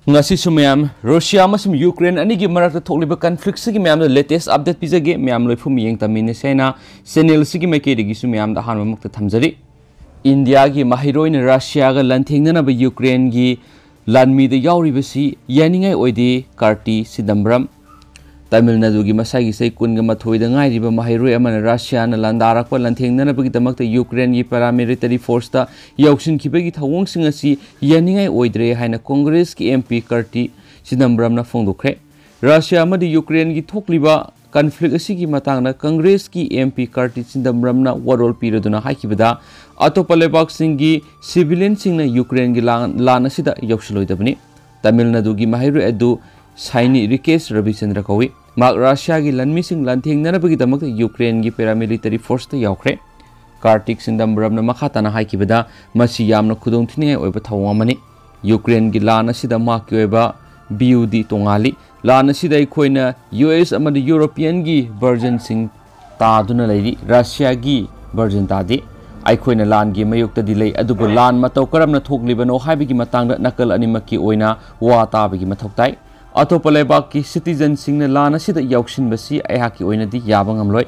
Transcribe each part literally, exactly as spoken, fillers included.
ꯉꯁꯤꯁꯨ ꯃꯌꯥꯝ, ꯔꯨꯁꯤꯌꯥ ꯑꯃꯁꯨꯡ ꯌꯨꯀ꯭ꯔꯦꯟ ꯑꯅꯤꯒꯤ ꯃꯔꯛꯇ ꯊꯣꯛꯂꯤꯕ ꯀꯟꯐ꯭ꯂꯤꯛꯁꯤꯒꯤ ꯃꯌꯥꯝꯗ ꯂꯦꯇꯦꯁ ꯑꯞꯗꯦꯠ ꯄꯤꯖꯒꯦ꯫ ꯃꯌꯥꯝ ꯂꯣꯏꯐꯨꯝ ꯌꯦꯡ ꯇꯝꯃꯤꯟꯅꯁꯦ ꯍꯥꯏꯅ ꯆꯦꯅꯦꯜꯁꯤꯒꯤ ꯃꯥꯏꯀꯩꯗꯒꯤꯁꯨ ꯃꯌꯥꯝꯗ ꯑꯍꯥꯟꯕꯃꯛꯇ ꯊꯝꯖꯔꯤ꯫ ꯏꯟꯗꯤꯌꯥꯒꯤ ꯃꯍꯩꯔꯣꯏꯅ ꯔꯁꯤꯌꯥꯒ ꯂꯥꯟꯊꯦꯡꯅꯅꯕ ꯌꯨꯀ꯭ꯔꯦꯟꯒꯤ ꯂꯥꯟꯃꯤꯗ ꯌꯥꯎꯔꯤꯕꯁꯤ ꯌꯥꯅꯤꯡꯉꯥꯏ ꯑꯣꯏꯗꯦ, ꯀꯥꯔꯇꯤ ꯆꯤꯗꯝꯕꯔꯝ꯫ ꯇꯥꯃꯤꯜ ꯅꯥꯗꯨꯒꯤ ꯃꯁꯥꯒꯤ ꯆꯍꯤ ꯀꯨꯟꯒ ꯃꯥꯊꯣꯏꯗ ꯉꯥꯏꯔꯤꯕ ꯃꯍꯩꯔꯣꯏ ꯑꯃꯅ ꯔꯁꯤꯌꯥꯅ ꯂꯥꯟꯗꯥꯔꯛꯄ ꯂꯥꯟꯊꯦꯡꯅꯅꯕꯒꯤꯗꯃꯛꯇ ꯌꯨꯀ꯭ꯔꯦꯟꯒꯤ ꯄꯦꯔꯥꯃꯤꯂꯤꯇꯔꯤ ꯐꯣꯔꯁꯇ ꯌꯥꯎꯁꯤꯟꯈꯤꯕꯒꯤ ꯊꯧꯑꯣꯡꯁꯤꯡ ꯑꯁꯤ ꯌꯥꯅꯤꯡꯉꯥꯏ ꯑꯣꯏꯗ꯭ꯔꯦ ꯍꯥꯏꯅ ꯀꯣꯡꯒ꯭ꯔꯦꯁꯀꯤ ꯑꯦꯝ ꯄꯤ ꯀꯥꯔꯇꯤ ꯆꯤꯗꯝꯕꯔꯝꯅ ꯐꯣꯡꯗꯣꯛꯈ꯭ꯔꯦ꯫ ꯔꯁꯤꯌꯥ ꯑꯃꯗꯤ ꯌꯨꯀ꯭ꯔꯦꯟꯒꯤ ꯊꯣꯛꯂꯤꯕ ꯀꯟꯐ꯭ꯂꯤꯛ ꯑꯁꯤꯒꯤ ꯃꯇꯥꯡꯗ ꯀꯪꯒ꯭ꯔꯦꯁꯀꯤ ꯑꯦꯝ ꯄꯤ ꯀꯥꯔꯇꯤ ꯆꯤꯗꯝꯕꯔꯝꯅ ꯋꯥꯔꯣꯜ ꯄꯤꯔꯗꯨꯅ ꯍꯥꯏꯈꯤꯕꯗ, ꯑꯇꯣꯞꯄ ꯂꯩꯕꯥꯛꯁꯤꯡꯒꯤ ꯁꯤꯚꯤꯂꯤꯌꯟꯁꯤꯡꯅ ꯌꯨꯀ꯭ꯔꯦꯟꯒꯤ ꯂꯥꯟ, ꯂꯥꯟ ꯑꯁꯤꯗ ꯌꯥꯎꯁꯤꯜꯂꯣꯏꯗꯕꯅꯤ꯫ ꯇꯥꯃꯤꯜ ꯅꯥꯗꯨꯒꯤ ꯃꯍꯩꯔꯣꯏ ꯑꯗꯨ ꯁꯥꯏꯅꯤ ꯔꯤꯀꯦꯁ ꯔꯕꯤꯆꯟꯗ꯭ꯔ ꯀꯧꯏ꯫ ꯃꯍꯥꯛ ꯔꯁꯤꯌꯥꯒꯤ ꯂꯥꯟꯃꯤꯁꯤꯡ ꯂꯥꯟꯊꯦꯡꯅꯅꯕꯒꯤꯗꯃꯛꯇ ꯌꯨꯀ꯭ꯔꯦꯟꯒꯤ ꯄꯦꯔꯥꯃꯤꯂꯤꯇꯔꯤ ꯐꯣꯔꯁꯇ ꯌꯥꯎꯈ꯭ꯔꯦ꯫ ꯀꯥꯔꯇꯤꯛ ꯆꯤꯗꯝꯕꯔꯝꯅ ꯃꯈꯥ ꯇꯥꯅ ꯍꯥꯏꯈꯤꯕꯗ, ꯃꯁꯤ ꯌꯥꯝꯅ ꯈꯨꯗꯣꯡꯊꯤꯅꯤꯡꯉꯥꯏ ꯑꯣꯏꯕ ꯊꯧꯑꯣꯡ ꯑꯃꯅꯤ꯫ ꯌꯨꯀ꯭ꯔꯦꯟꯒꯤ ꯂꯥꯟ ꯑꯁꯤꯗ ꯃꯍꯥꯛꯀꯤ ꯑꯣꯏꯕ ꯚ꯭ꯌꯨꯗꯤ ꯇꯣꯉꯥꯜꯂꯤ꯫ ꯂꯥꯟ ꯑꯁꯤꯗ ꯑꯩꯈꯣꯏꯅ ꯌꯨ ꯑꯦꯁ ꯑꯃꯗꯤ ꯌꯨꯔꯣꯄꯤꯌꯟꯒꯤ ꯚꯔꯖꯟꯁꯤꯡ ꯇꯥꯗꯨꯅ ꯂꯩꯔꯤ, ꯔꯁꯤꯌꯥꯒꯤ ꯚꯔꯖꯟ ꯇꯥꯗꯦ꯫ ꯑꯩꯈꯣꯏꯅ ꯂꯥꯟꯒꯤ ꯃꯥꯌꯣꯛꯇꯗꯤ ꯂꯩ, ꯑꯗꯨꯕꯨ ꯂꯥꯟ ꯃꯇꯧ ꯀꯔꯝꯅ ꯊꯣꯛꯂꯤꯕꯅꯣ ꯍꯥꯏꯕꯒꯤ ꯃꯇꯥꯡꯗ ꯅꯥꯀꯜ ꯑꯅꯤꯃꯛꯀꯤ ꯑꯣꯏꯅ ꯋꯥ ꯇꯥꯕꯒꯤ ꯃꯊꯧ ꯇꯥꯏ꯫ ꯑꯇꯣꯞꯄ ꯂꯩꯕꯥꯛꯀꯤ ꯁꯤꯇꯤꯖꯟꯁꯤꯡꯅ ꯂꯥꯟ ꯑꯁꯤꯗ ꯌꯥꯎꯁꯤꯟꯕꯁꯤ ꯑꯩꯍꯥꯛꯀꯤ ꯑꯣꯏꯅꯗꯤ ꯌꯥꯕ ꯉꯝꯂꯣꯏ꯫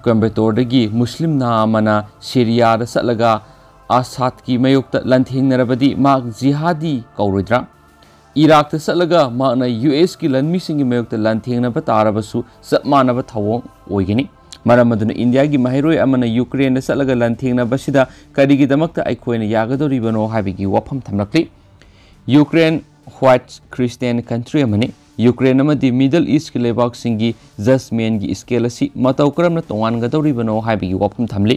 ꯀꯣꯏꯝꯕꯇꯣꯔꯗꯒꯤ ꯃꯨꯁꯂꯤꯝ ꯅꯍꯥ ꯑꯃꯅ ꯁꯤꯔꯤꯌꯥꯗ ꯆꯠꯂꯒ ꯑꯁꯥꯗꯀꯤ ꯃꯥꯌꯣꯛꯇ ꯂꯥꯟꯊꯦꯡꯅꯔꯕꯗꯤ ꯃꯍꯥꯛ ꯖꯤꯍꯥꯗꯤ ꯀꯧꯔꯣꯏꯗ꯭ꯔꯥ? ꯏꯔꯥꯛꯇ ꯆꯠꯂꯒ ꯃꯍꯥꯛꯅ ꯌꯨ ꯑꯦꯁꯀꯤ ꯂꯥꯟꯃꯤꯁꯤꯡꯒꯤ ꯃꯥꯌꯣꯛꯇ ꯂꯥꯟꯊꯦꯡꯅꯕ ꯇꯥꯔꯕꯁꯨ ꯆꯞ ꯃꯥꯟꯅꯕ ꯊꯧꯑꯣꯡ ꯑꯣꯏꯒꯅꯤ꯫ ꯃꯔꯝ ꯑꯗꯨꯅ ꯏꯟꯗꯤꯌꯥꯒꯤ ꯃꯍꯩꯔꯣꯏ ꯑꯃꯅ ꯌꯨꯀ꯭ꯔꯦꯟꯗ ꯆꯠꯂꯒ ꯂꯥꯟꯊꯦꯡꯅꯕꯁꯤꯗ ꯀꯔꯤꯒꯤꯗꯃꯛꯇ ꯑꯩꯈꯣꯏꯅ ꯌꯥꯒꯗꯧꯔꯤꯕꯅꯣ ꯍꯥꯏꯕꯒꯤ ꯋꯥꯐꯝ ꯊꯝꯂꯛꯂꯤ꯫ ꯌꯨꯀ꯭ꯔꯦꯟ ꯋꯥꯏꯠ ꯈ꯭ꯔꯤꯁꯇꯤꯌꯥꯟ ꯀꯟꯇ꯭ꯔꯤ ꯑꯃꯅꯤ꯫ ꯌꯨꯀ꯭ꯔꯦꯟ ꯑꯃꯗꯤ ꯃꯤꯗꯜ ꯏꯁ꯭ꯠꯀꯤ ꯂꯩꯕꯥꯛꯁꯤꯡꯒꯤ ꯖꯖꯃꯦꯟꯒꯤ ꯁ꯭ꯀꯦꯜ ꯑꯁꯤ ꯃꯇꯧ ꯀꯔꯝꯅ ꯇꯣꯉꯥꯟꯒꯗꯧꯔꯤꯕꯅꯣ ꯍꯥꯏꯕꯒꯤ ꯋꯥꯐꯝ ꯊꯝꯂꯤ꯫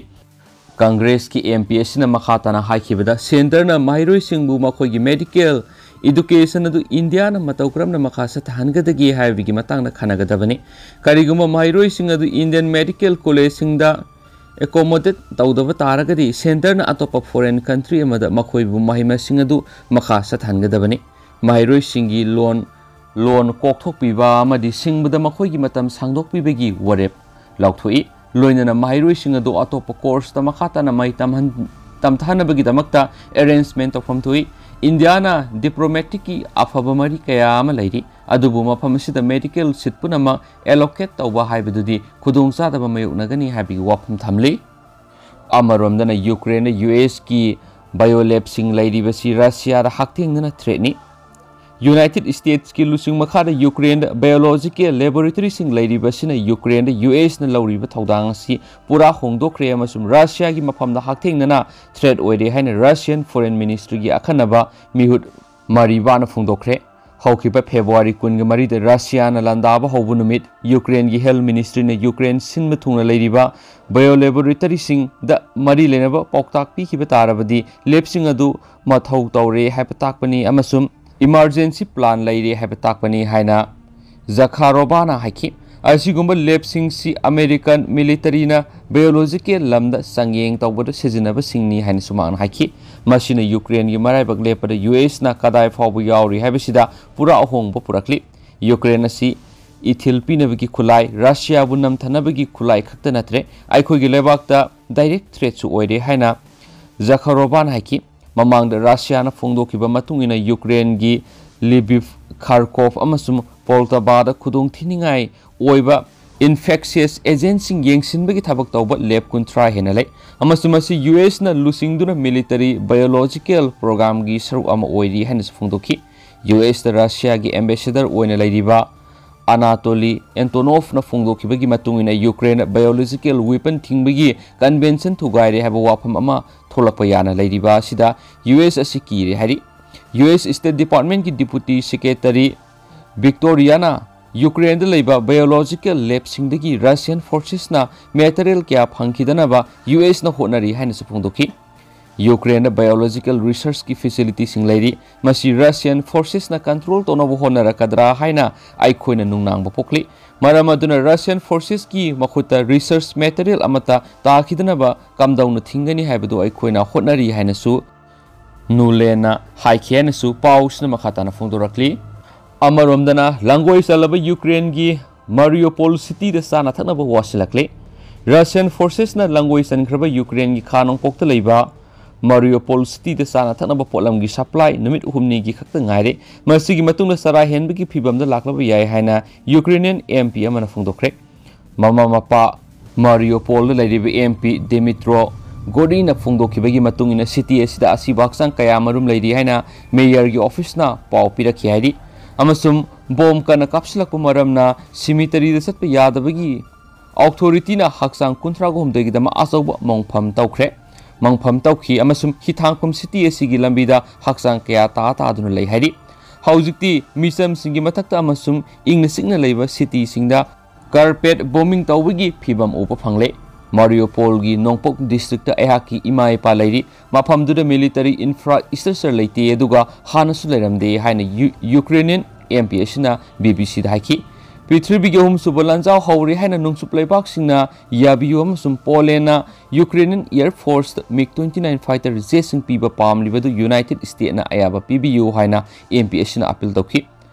ꯀꯪꯒ꯭ꯔꯦꯁꯀꯤ ꯑꯦꯝ ꯄꯤ ꯑꯁꯤꯅ ꯃꯈꯥ ꯇꯥꯅ ꯍꯥꯏꯈꯤꯕꯗ, ꯁꯦꯟꯇꯔꯅ ꯃꯍꯩꯔꯣꯏꯁꯤꯡꯕꯨ ꯃꯈꯣꯏꯒꯤ ꯃꯦꯗꯤꯀꯦꯜ ꯏꯗꯨꯀꯦꯁꯟ ꯑꯗꯨ ꯏꯟꯗꯤꯌꯥꯅ ꯃꯇꯧ ꯀꯔꯝꯅ ꯃꯈꯥ ꯆꯠꯊꯍꯟꯒꯗꯒꯦ ꯍꯥꯏꯕꯒꯤ ꯃꯇꯥꯡꯗ ꯈꯟꯅꯒꯗꯕꯅꯤ꯫ ꯀꯔꯤꯒꯨꯝꯕ ꯃꯍꯩꯔꯣꯏꯁꯤꯡ ꯑꯗꯨ ꯏꯟꯗꯤꯌꯟ ꯃꯦꯗꯤꯀꯦꯜ ꯀꯣꯂꯦꯖꯁꯤꯡꯗ ꯑꯦꯀꯣꯃꯣꯗꯦꯠ ꯇꯧꯗꯕ ꯇꯥꯔꯒꯗꯤ, ꯁꯦꯟꯇꯔꯅ ꯑꯇꯣꯞꯄ ꯐꯣꯔꯦꯟ ꯀꯟꯇ꯭ꯔꯤ ꯑꯃꯗ ꯃꯈꯣꯏꯕꯨ ꯃꯍꯩ ꯃꯁꯤꯡ ꯑꯗꯨ ꯃꯈꯥ ꯆꯠꯊꯍꯟꯒꯗꯕꯅꯤ꯫ ꯃꯍꯩꯔꯣꯏꯁꯤꯡꯒꯤ ꯂꯣꯟ, ꯂꯣꯟ ꯀꯣꯛꯊꯣꯛꯄꯤꯕ ꯑꯃꯗꯤ ꯁꯤꯡꯕꯗ ꯃꯈꯣꯏꯒꯤ ꯃꯇꯝ ꯁꯥꯡꯗꯣꯛꯄꯤꯕꯒꯤ ꯋꯥꯔꯦꯞ ꯂꯥꯎꯊꯣꯛꯏ꯫ ꯂꯣꯏꯅꯅ ꯃꯍꯩꯔꯣꯏꯁꯤꯡ ꯑꯗꯨ ꯑꯇꯣꯞꯄ ꯀꯣꯔꯁꯇ ꯃꯈꯥ ꯇꯥꯅ ꯃꯍꯩ ꯇꯝꯍꯟ-, ꯇꯝꯊꯅꯕꯒꯤꯗꯃꯛꯇ ꯑꯦꯔꯦꯟꯖꯃꯦꯟ ꯇꯧꯐꯝ ꯊꯣꯛꯏ꯫ ꯏꯟꯗꯤꯌꯥꯅ ꯗꯤꯄ꯭ꯂꯣꯃꯦꯇꯤꯛꯀꯤ ꯑꯐꯕ ꯃꯔꯤ ꯀꯌꯥ ꯑꯃ ꯂꯩꯔꯤ, ꯑꯗꯨꯕꯨ ꯃꯐꯝ ꯑꯁꯤꯗ ꯃꯦꯗꯤꯀꯦꯜ ꯁꯤꯠ ꯄꯨꯝꯅꯃꯛ ꯑꯦꯂꯣꯀꯦꯠ ꯇꯧꯕ ꯍꯥꯏꯕꯗꯨꯗꯤ ꯈꯨꯗꯣꯡꯆꯥꯗꯕ ꯃꯥꯌꯣꯛꯅꯒꯅꯤ ꯍꯥꯏꯕꯒꯤ ꯋꯥꯐꯝ ꯊꯝꯂꯤ꯫ ꯑꯃꯔꯣꯝꯗꯅ ꯌꯨꯀ꯭ꯔꯦꯟꯗ ꯌꯨ ꯑꯦꯁꯀꯤ ꯕꯥꯏꯑꯣꯂꯦꯕꯁꯤꯡ ꯂꯩꯔꯤꯕꯁꯤ ꯔꯁꯤꯌꯥꯗ ꯍꯛꯊꯦꯡꯅꯅ ꯊ꯭ꯔꯦꯠꯅꯤ꯫ ꯌꯨꯅꯥꯏꯇꯦꯗ ꯁ꯭ꯇꯦꯠꯁꯀꯤ ꯂꯨꯆꯤꯡ ꯃꯈꯥꯗ ꯌꯨꯀ꯭ꯔꯦꯟꯗ ꯕꯥꯏꯑꯣꯂꯣꯖꯤꯀꯦꯜ ꯂꯦꯕꯣꯔꯦꯇꯔꯤꯁꯤꯡ ꯂꯩꯔꯤꯕꯁꯤꯅ ꯌꯨꯀ꯭ꯔꯦꯟꯗ ꯌꯨ ꯑꯦꯁꯅ ꯂꯧꯔꯤꯕ ꯊꯧꯗꯥꯡ ꯑꯁꯤ ꯄꯨꯔꯥ ꯍꯣꯡꯗꯣꯛꯈ꯭ꯔꯦ ꯑꯃꯁꯨꯡ ꯔꯁꯤꯌꯥꯒꯤ ꯃꯐꯝꯗ ꯍꯛꯊꯦꯡꯅꯅ ꯊ꯭ꯔꯦꯠ ꯑꯣꯏꯔꯦ ꯍꯥꯏꯅ ꯔꯁꯤꯌꯟ ꯐꯣꯔꯦꯟ ꯃꯤꯅꯤꯁꯇ꯭ꯔꯤꯒꯤ ꯑꯈꯟꯅꯕ ꯃꯤꯍꯨꯠ ꯃꯔꯤꯕꯥꯅ ꯐꯣꯡꯗꯣꯛꯈ꯭ꯔꯦ꯫ ꯍꯧꯈꯤꯕ ꯐꯦꯕ꯭ꯔꯨꯋꯥꯔꯤ ꯀꯨꯟꯒ ꯃꯔꯤꯗ ꯔꯁꯤꯌꯥꯅ ꯂꯥꯟꯗꯥꯕ ꯍꯧꯕ ꯅꯨꯃꯤꯠ ꯌꯨꯀ꯭ꯔꯦꯟꯒꯤ ꯍꯦꯜꯊ ꯃꯤꯅꯤꯁꯇ꯭ꯔꯤꯅ ꯌꯨꯀ꯭ꯔꯦꯟ ꯁꯤꯟꯕ ꯊꯨꯡꯅ ꯂꯩꯔꯤꯕ ꯕꯥꯏꯑꯣꯂꯦꯕꯣꯔꯦꯇꯔꯤꯁꯤꯡꯗ ꯃꯔꯤ ꯂꯩꯅꯕ ꯄꯥꯎꯇꯥꯛ ꯄꯤꯈꯤꯕ ꯇꯥꯔꯕꯗꯤ ꯂꯦꯕꯁꯤꯡ ꯑꯗꯨ ꯃꯊꯧ ꯇꯧꯔꯦ ꯍꯥꯏꯕ ꯇꯥꯛꯄꯅꯤ ꯑꯃꯁꯨꯡ ꯏꯃꯔꯖꯦꯟꯁꯤ ꯄ꯭ꯂꯥꯟ ꯂꯩꯔꯦ ꯍꯥꯏꯕ ꯇꯥꯛꯄꯅꯤ ꯍꯥꯏꯅ ꯖꯈꯥꯔꯣꯚꯥꯅ ꯍꯥꯏꯈꯤ꯫ ꯑꯁꯤꯒꯨꯝꯕ ꯂꯦꯕꯁꯤꯡꯁꯤ ꯑꯃꯦꯔꯤꯀꯥꯟ ꯃꯤꯂꯤꯇꯔꯤꯅ ꯕꯥꯏꯑꯣꯂꯣꯖꯤꯀꯦꯜ ꯂꯝꯗ ꯆꯥꯡꯌꯦꯡ ꯇꯧꯕꯗ ꯁꯤꯖꯤꯟꯅꯕꯁꯤꯡꯅꯤ ꯍꯥꯏꯅꯁꯨ ꯃꯍꯥꯛꯅ ꯍꯥꯏꯈꯤ꯫ ꯃꯁꯤꯅ ꯌꯨꯀ꯭ꯔꯦꯟꯒꯤ ꯃꯔꯥꯏꯕꯛ ꯂꯦꯞꯄꯗ ꯌꯨ ꯑꯦꯁꯅ ꯀꯗꯥꯏ ꯐꯥꯎꯕ ꯌꯥꯎꯔꯤ ꯍꯥꯏꯕꯁꯤꯗ ꯄꯨꯔꯥ ꯑꯍꯣꯡꯕ ꯄꯨꯔꯛꯂꯤ꯫ ꯌꯨꯀ꯭ꯔꯦꯟ ꯑꯁꯤ ꯏꯊꯤꯜ ꯄꯤꯅꯕꯒꯤ ꯈꯨꯠꯂꯥꯏ, ꯔꯁꯤꯌꯥꯕꯨ ꯅꯝꯊꯅꯕꯒꯤ ꯈꯨꯠꯂꯥꯏ ꯈꯛꯇ ꯅꯠꯇ꯭ꯔꯦ, ꯑꯩꯈꯣꯏꯒꯤ ꯂꯩꯕꯥꯛꯇ ꯗꯥꯏꯔꯦꯛ ꯊ꯭ꯔꯦꯠꯁꯨ ꯑꯣꯏꯔꯦ ꯍꯥꯏꯅ ꯖꯈꯥꯔꯣꯚꯥꯅ ꯍꯥꯏꯈꯤ꯫ ꯃꯃꯥꯡꯗ ꯔꯁꯤꯌꯥꯅ ꯐꯣꯡꯗꯣꯛꯈꯤꯕ ꯃꯇꯨꯡ ꯏꯟꯅ ꯌꯨꯀ꯭ꯔꯦꯟꯒꯤ ꯂꯤꯕꯤꯚ, ꯈꯥꯔꯀꯣꯚ ꯑꯃꯁꯨꯡ ꯄꯣꯜꯇꯥꯚꯥꯗ ꯈꯨꯗꯣꯡꯊꯤꯅꯤꯡꯉꯥꯏ ꯑꯣꯏꯕ ꯏꯟꯐꯦꯛꯁꯤꯌꯁ ꯑꯦꯖꯦꯟꯠꯁꯤꯡ ꯌꯦꯡꯁꯤꯟꯕꯒꯤ ꯊꯕꯛ ꯇꯧꯕ ꯂꯦꯕ ꯀꯨꯟꯊ꯭ꯔꯥ ꯍꯦꯟꯅ ꯂꯩ ꯑꯃꯁꯨꯡ ꯃꯁꯤ ꯌꯨ ꯑꯦꯁꯅ ꯂꯨꯆꯤꯡꯗꯨꯅ ꯃꯤꯂꯤꯇꯔꯤ ꯕꯥꯏꯑꯣꯂꯣꯖꯤꯀꯦꯜ ꯄ꯭ꯔꯣꯒ꯭ꯔꯥꯝꯒꯤ ꯁꯔꯨꯛ ꯑꯃ ꯑꯣꯏꯔꯤ ꯍꯥꯏꯅꯁꯨ ꯐꯣꯡꯗꯣꯛꯈꯤ꯫ ꯌꯨ ꯑꯦꯁꯇ ꯔꯁꯤꯌꯥꯒꯤ ꯑꯦꯝꯕꯦꯁꯦꯗꯔ ꯑꯣꯏꯅ ꯂꯩꯔꯤꯕ ꯑꯅꯥꯇꯣꯂꯤ ꯑꯦꯟꯇꯣꯅꯣꯐꯅ ꯐꯣꯡꯗꯣꯛꯈꯤꯕꯒꯤ ꯃꯇꯨꯡ ꯏꯟꯅ ꯌꯨꯀ꯭ꯔꯦꯟꯅ ꯕꯥꯏꯑꯣꯂꯣꯖꯤꯀꯦꯜ ꯋꯦꯄꯟ ꯊꯤꯡꯕꯒꯤ ꯀꯟꯚꯦꯟꯁꯟ ꯊꯨꯒꯥꯏꯔꯦ ꯍꯥꯏꯕ ꯋꯥꯐꯝ ꯑꯃ ꯊꯣꯛꯂꯛꯄ ꯌꯥꯅ ꯂꯩꯔꯤꯕ ꯑꯁꯤꯗ ꯌꯨ ꯑꯦꯁ ꯑꯁꯤ ꯀꯤꯔꯦ ꯍꯥꯏꯔꯤ꯫ ꯌꯨ ꯑꯦꯁ ꯁ꯭ꯇꯦꯠ ꯗꯤꯄꯥꯔꯠꯃꯦꯟꯠꯀꯤ ꯗꯤꯄꯨꯇꯤ ꯁꯦꯀ꯭ꯔꯦꯇꯔꯤ ꯚꯤꯛꯇꯣꯔꯤꯌꯥꯅ ꯌꯨꯀ꯭ꯔꯦꯟꯗ ꯂꯩꯕ ꯕꯥꯏꯑꯣꯂꯣꯖꯤꯀꯦꯜ ꯂꯦꯕꯁꯤꯡꯗꯒꯤ ꯔꯁꯤꯌꯟ ꯐꯣꯔꯁꯦꯁꯅ ꯃꯦꯇꯔꯤꯌꯦꯜ ꯀꯌꯥ ꯐꯪꯈꯤꯗꯅꯕ ꯌꯨ ꯑꯦꯁꯅ ꯍꯣꯠꯅꯔꯤ ꯍꯥꯏꯅꯁꯨ ꯐꯣꯡꯗꯣꯛꯈꯤ꯫ ꯌꯨꯀ꯭ꯔꯦꯟꯗ ꯕꯥꯏꯑꯣꯂꯣꯖꯤꯀꯦꯜ ꯔꯤꯁꯔꯆꯀꯤ ꯐꯦꯁꯤꯂꯤꯇꯤꯁꯤꯡ ꯂꯩꯔꯤ꯫ ꯃꯁꯤ ꯔꯁꯤꯌꯟ ꯐꯣꯔꯁꯦꯁꯅ ꯀꯟꯇ꯭ꯔꯣꯜ ꯇꯧꯅꯕ ꯍꯣꯠꯅꯔꯛꯀꯗ꯭ꯔꯥ ꯍꯥꯏꯅ ꯑꯩꯈꯣꯏꯅ ꯅꯨꯡꯅꯥꯡꯕ ꯄꯣꯛꯂꯤ꯫ ꯃꯔꯝ ꯑꯗꯨꯅ ꯔꯁꯤꯌꯟ ꯐꯣꯔꯁꯦꯁꯀꯤ ꯃꯈꯨꯠꯇ ꯔꯤꯁꯔꯆ ꯃꯦꯇꯔꯤꯌꯦꯜ ꯑꯃꯠꯇ ꯇꯥꯈꯤꯗꯅꯕ ꯀꯝꯗꯧꯅ ꯊꯤꯡꯒꯅꯤ ꯍꯥꯏꯕꯗꯨ ꯑꯩꯈꯣꯏꯅ ꯍꯣꯠꯅꯔꯤ ꯍꯥꯏꯅꯁꯨ ꯅꯨꯂꯦꯟꯅ ꯍꯥꯏꯈꯤ ꯍꯥꯏꯅꯁꯨ ꯄꯥꯎꯁꯤꯅ ꯃꯈꯥ ꯇꯥꯅ ꯐꯣꯡꯗꯣꯔꯛꯂꯤ꯫ ꯑꯃꯔꯣꯝꯗꯅ ꯂꯥꯡꯒꯣꯏ ꯆꯜꯂꯕ ꯌꯨꯀ꯭ꯔꯦꯟꯒꯤ ꯃꯥꯔꯤꯌꯣꯄꯣꯜ ꯁꯤꯇꯤꯗ ꯆꯥꯅ ꯊꯛꯅꯕ ꯋꯥꯁꯤꯜꯂꯛꯂꯦ꯫ ꯔꯁꯤꯌꯟ ꯐꯣꯔꯁꯦꯁꯅ ꯂꯥꯡꯒꯣꯏ ꯆꯟꯈ꯭ꯔꯕ ꯌꯨꯀ꯭ꯔꯦꯟꯒꯤ ꯈꯥ ꯅꯣꯡꯄꯣꯛꯇ ꯂꯩꯕ ꯃꯥꯔꯤꯌꯣꯄꯣꯜ ꯁꯤꯇꯤꯗ ꯆꯥꯅ ꯊꯛꯅꯕ ꯄꯣꯠꯂꯝꯒꯤ ꯁꯄ꯭ꯂꯥꯏ ꯅꯨꯃꯤꯠ ꯍꯨꯝꯅꯤꯒꯤ ꯈꯛꯇ ꯉꯥꯏꯔꯦ꯫ ꯃꯁꯤꯒꯤ ꯃꯇꯨꯡꯗ ꯆꯔꯥ ꯍꯦꯟꯕꯒꯤ ꯐꯤꯕꯝꯗ ꯂꯥꯛꯂꯕ ꯌꯥꯏ ꯍꯥꯏꯅ ꯌꯨꯀ꯭ꯔꯦꯅꯤꯌꯟ ꯑꯦꯝ ꯄꯤ ꯑꯃꯅ ꯐꯣꯡꯗꯣꯛꯈ꯭ꯔꯦ꯫ ꯃꯃꯥ ꯃꯄꯥ ꯃꯥꯔꯤꯌꯣꯄꯣꯜꯗ ꯂꯩꯔꯤꯕ ꯑꯦꯝ ꯄꯤ ꯗꯦꯃꯤꯇ꯭ꯔꯣ ꯒꯣꯔꯤꯅ ꯐꯣꯡꯗꯣꯛꯈꯤꯕꯒꯤ ꯃꯇꯨꯡ ꯏꯟꯅ, ꯁꯤꯇꯤ ꯑꯁꯤꯗ ꯑꯁꯤꯕ ꯍꯛꯆꯥꯡ ꯀꯌꯥ ꯃꯔꯨꯝ ꯂꯩꯔꯤ ꯍꯥꯏꯅ ꯃꯦꯌꯔꯒꯤ ꯑꯣꯐꯤꯁꯅ ꯄꯥꯎ ꯄꯤꯔꯛꯈꯤ ꯍꯥꯏꯔꯤ꯫ ꯑꯃꯁꯨꯡ ꯕꯣꯝ ꯀꯟꯅ ꯀꯥꯞꯁꯤꯜꯂꯛꯄ ꯃꯔꯝꯅ ꯁꯤꯃꯤꯇꯔꯤꯗ ꯆꯠꯄ ꯌꯥꯗꯕꯒꯤ ꯑꯣꯊꯣꯔꯤꯇꯤꯅ ꯍꯛꯆꯥꯡ ꯀꯨꯟꯊ꯭ꯔꯥ ꯍꯨꯝꯗꯣꯏꯒꯤꯗꯃꯛ ꯑꯆꯧꯕ ꯃꯣꯡꯐꯝ ꯇꯧꯈ꯭ꯔꯦ꯫ ꯃꯣꯡꯐꯝ ꯇꯧꯈꯤ ꯑꯃꯁꯨꯡ ꯍꯤꯊꯥꯡꯐꯝ ꯁꯤꯇꯤ ꯑꯁꯤꯒꯤ ꯂꯝꯕꯤꯗ ꯍꯛꯆꯥꯡ ꯀꯌꯥ ꯇꯥ ꯇꯥꯗꯨꯅ ꯂꯩ ꯍꯥꯏꯔꯤ꯫ ꯍꯧꯖꯤꯛꯇꯤ ꯃꯤꯆꯝꯁꯤꯡꯒꯤ ꯃꯊꯛꯇ ꯑꯃꯁꯨꯡ ꯏꯪꯅ ꯆꯤꯛꯅ ꯂꯩꯕ ꯁꯤꯇꯤꯁꯤꯡꯗ ꯀꯥꯔꯄꯦꯠ ꯕꯣꯝꯕꯤꯡ ꯇꯧꯕꯒꯤ ꯐꯤꯚꯝ ꯎꯕ ꯐꯪꯂꯦ꯫ ꯃꯥꯔꯤꯌꯣꯄꯣꯜꯒꯤ ꯅꯣꯡꯄꯣꯛ ꯗꯤꯁꯇ꯭ꯔꯤꯛꯇ ꯑꯩꯍꯥꯛꯀꯤ ꯏꯃꯥ ꯏꯄꯥ ꯂꯩꯔꯤ꯫ ꯃꯐꯝꯗꯨꯗ ꯃꯤꯂꯤꯇꯔꯤ ꯏꯟꯐ꯭ꯔꯥꯁ꯭ꯇ꯭ꯔꯛꯆꯔ ꯂꯩꯇꯦ, ꯑꯗꯨꯒ ꯍꯥꯟꯅꯁꯨ ꯂꯩꯔꯝꯗꯦ ꯍꯥꯏꯅ ꯌꯨ-, ꯌꯨꯀ꯭ꯔꯦꯅꯤꯌꯟ ꯑꯦꯝ ꯄꯤ ꯑꯁꯤꯅ ꯕꯤ ꯕꯤ ꯁꯤꯗ ꯍꯥꯏꯈꯤ꯫ ꯄ꯭ꯔꯤꯊꯤꯕꯤꯒꯤ ꯑꯍꯨꯝꯁꯨꯕ ꯂꯥꯟꯖꯥꯎ ꯍꯧꯔꯦ ꯍꯥꯏꯅ ꯅꯣꯡꯆꯨꯞ ꯂꯩꯕꯥꯛꯁꯤꯡꯅ ꯌꯥꯕꯤꯌꯨ ꯑꯃꯁꯨꯡ ꯄꯣꯂꯦꯟꯅ ꯌꯨꯀ꯭ꯔꯦꯅꯤꯌꯟ ꯑꯦꯌꯔ ꯐꯣꯔꯁꯇ ꯃꯤꯒ ꯇ꯭ꯋꯦꯟꯇꯤ ꯅꯥꯏꯟ ꯐꯥꯏꯇꯔ ꯖꯦꯠꯁꯤꯡ ꯄꯤꯕ ꯄꯥꯝꯂꯤꯕꯗꯨ ꯌꯨꯅꯥꯏꯇꯦꯗ ꯁ꯭ꯇꯦꯠꯅ ꯑꯌꯥꯕ ꯄꯤꯕꯤꯌꯨ ꯍꯥꯏꯅ ꯑꯦꯝ ꯄꯤ ꯑꯁꯤꯅ ꯑꯄꯤꯜ ꯇꯧꯈꯤ꯫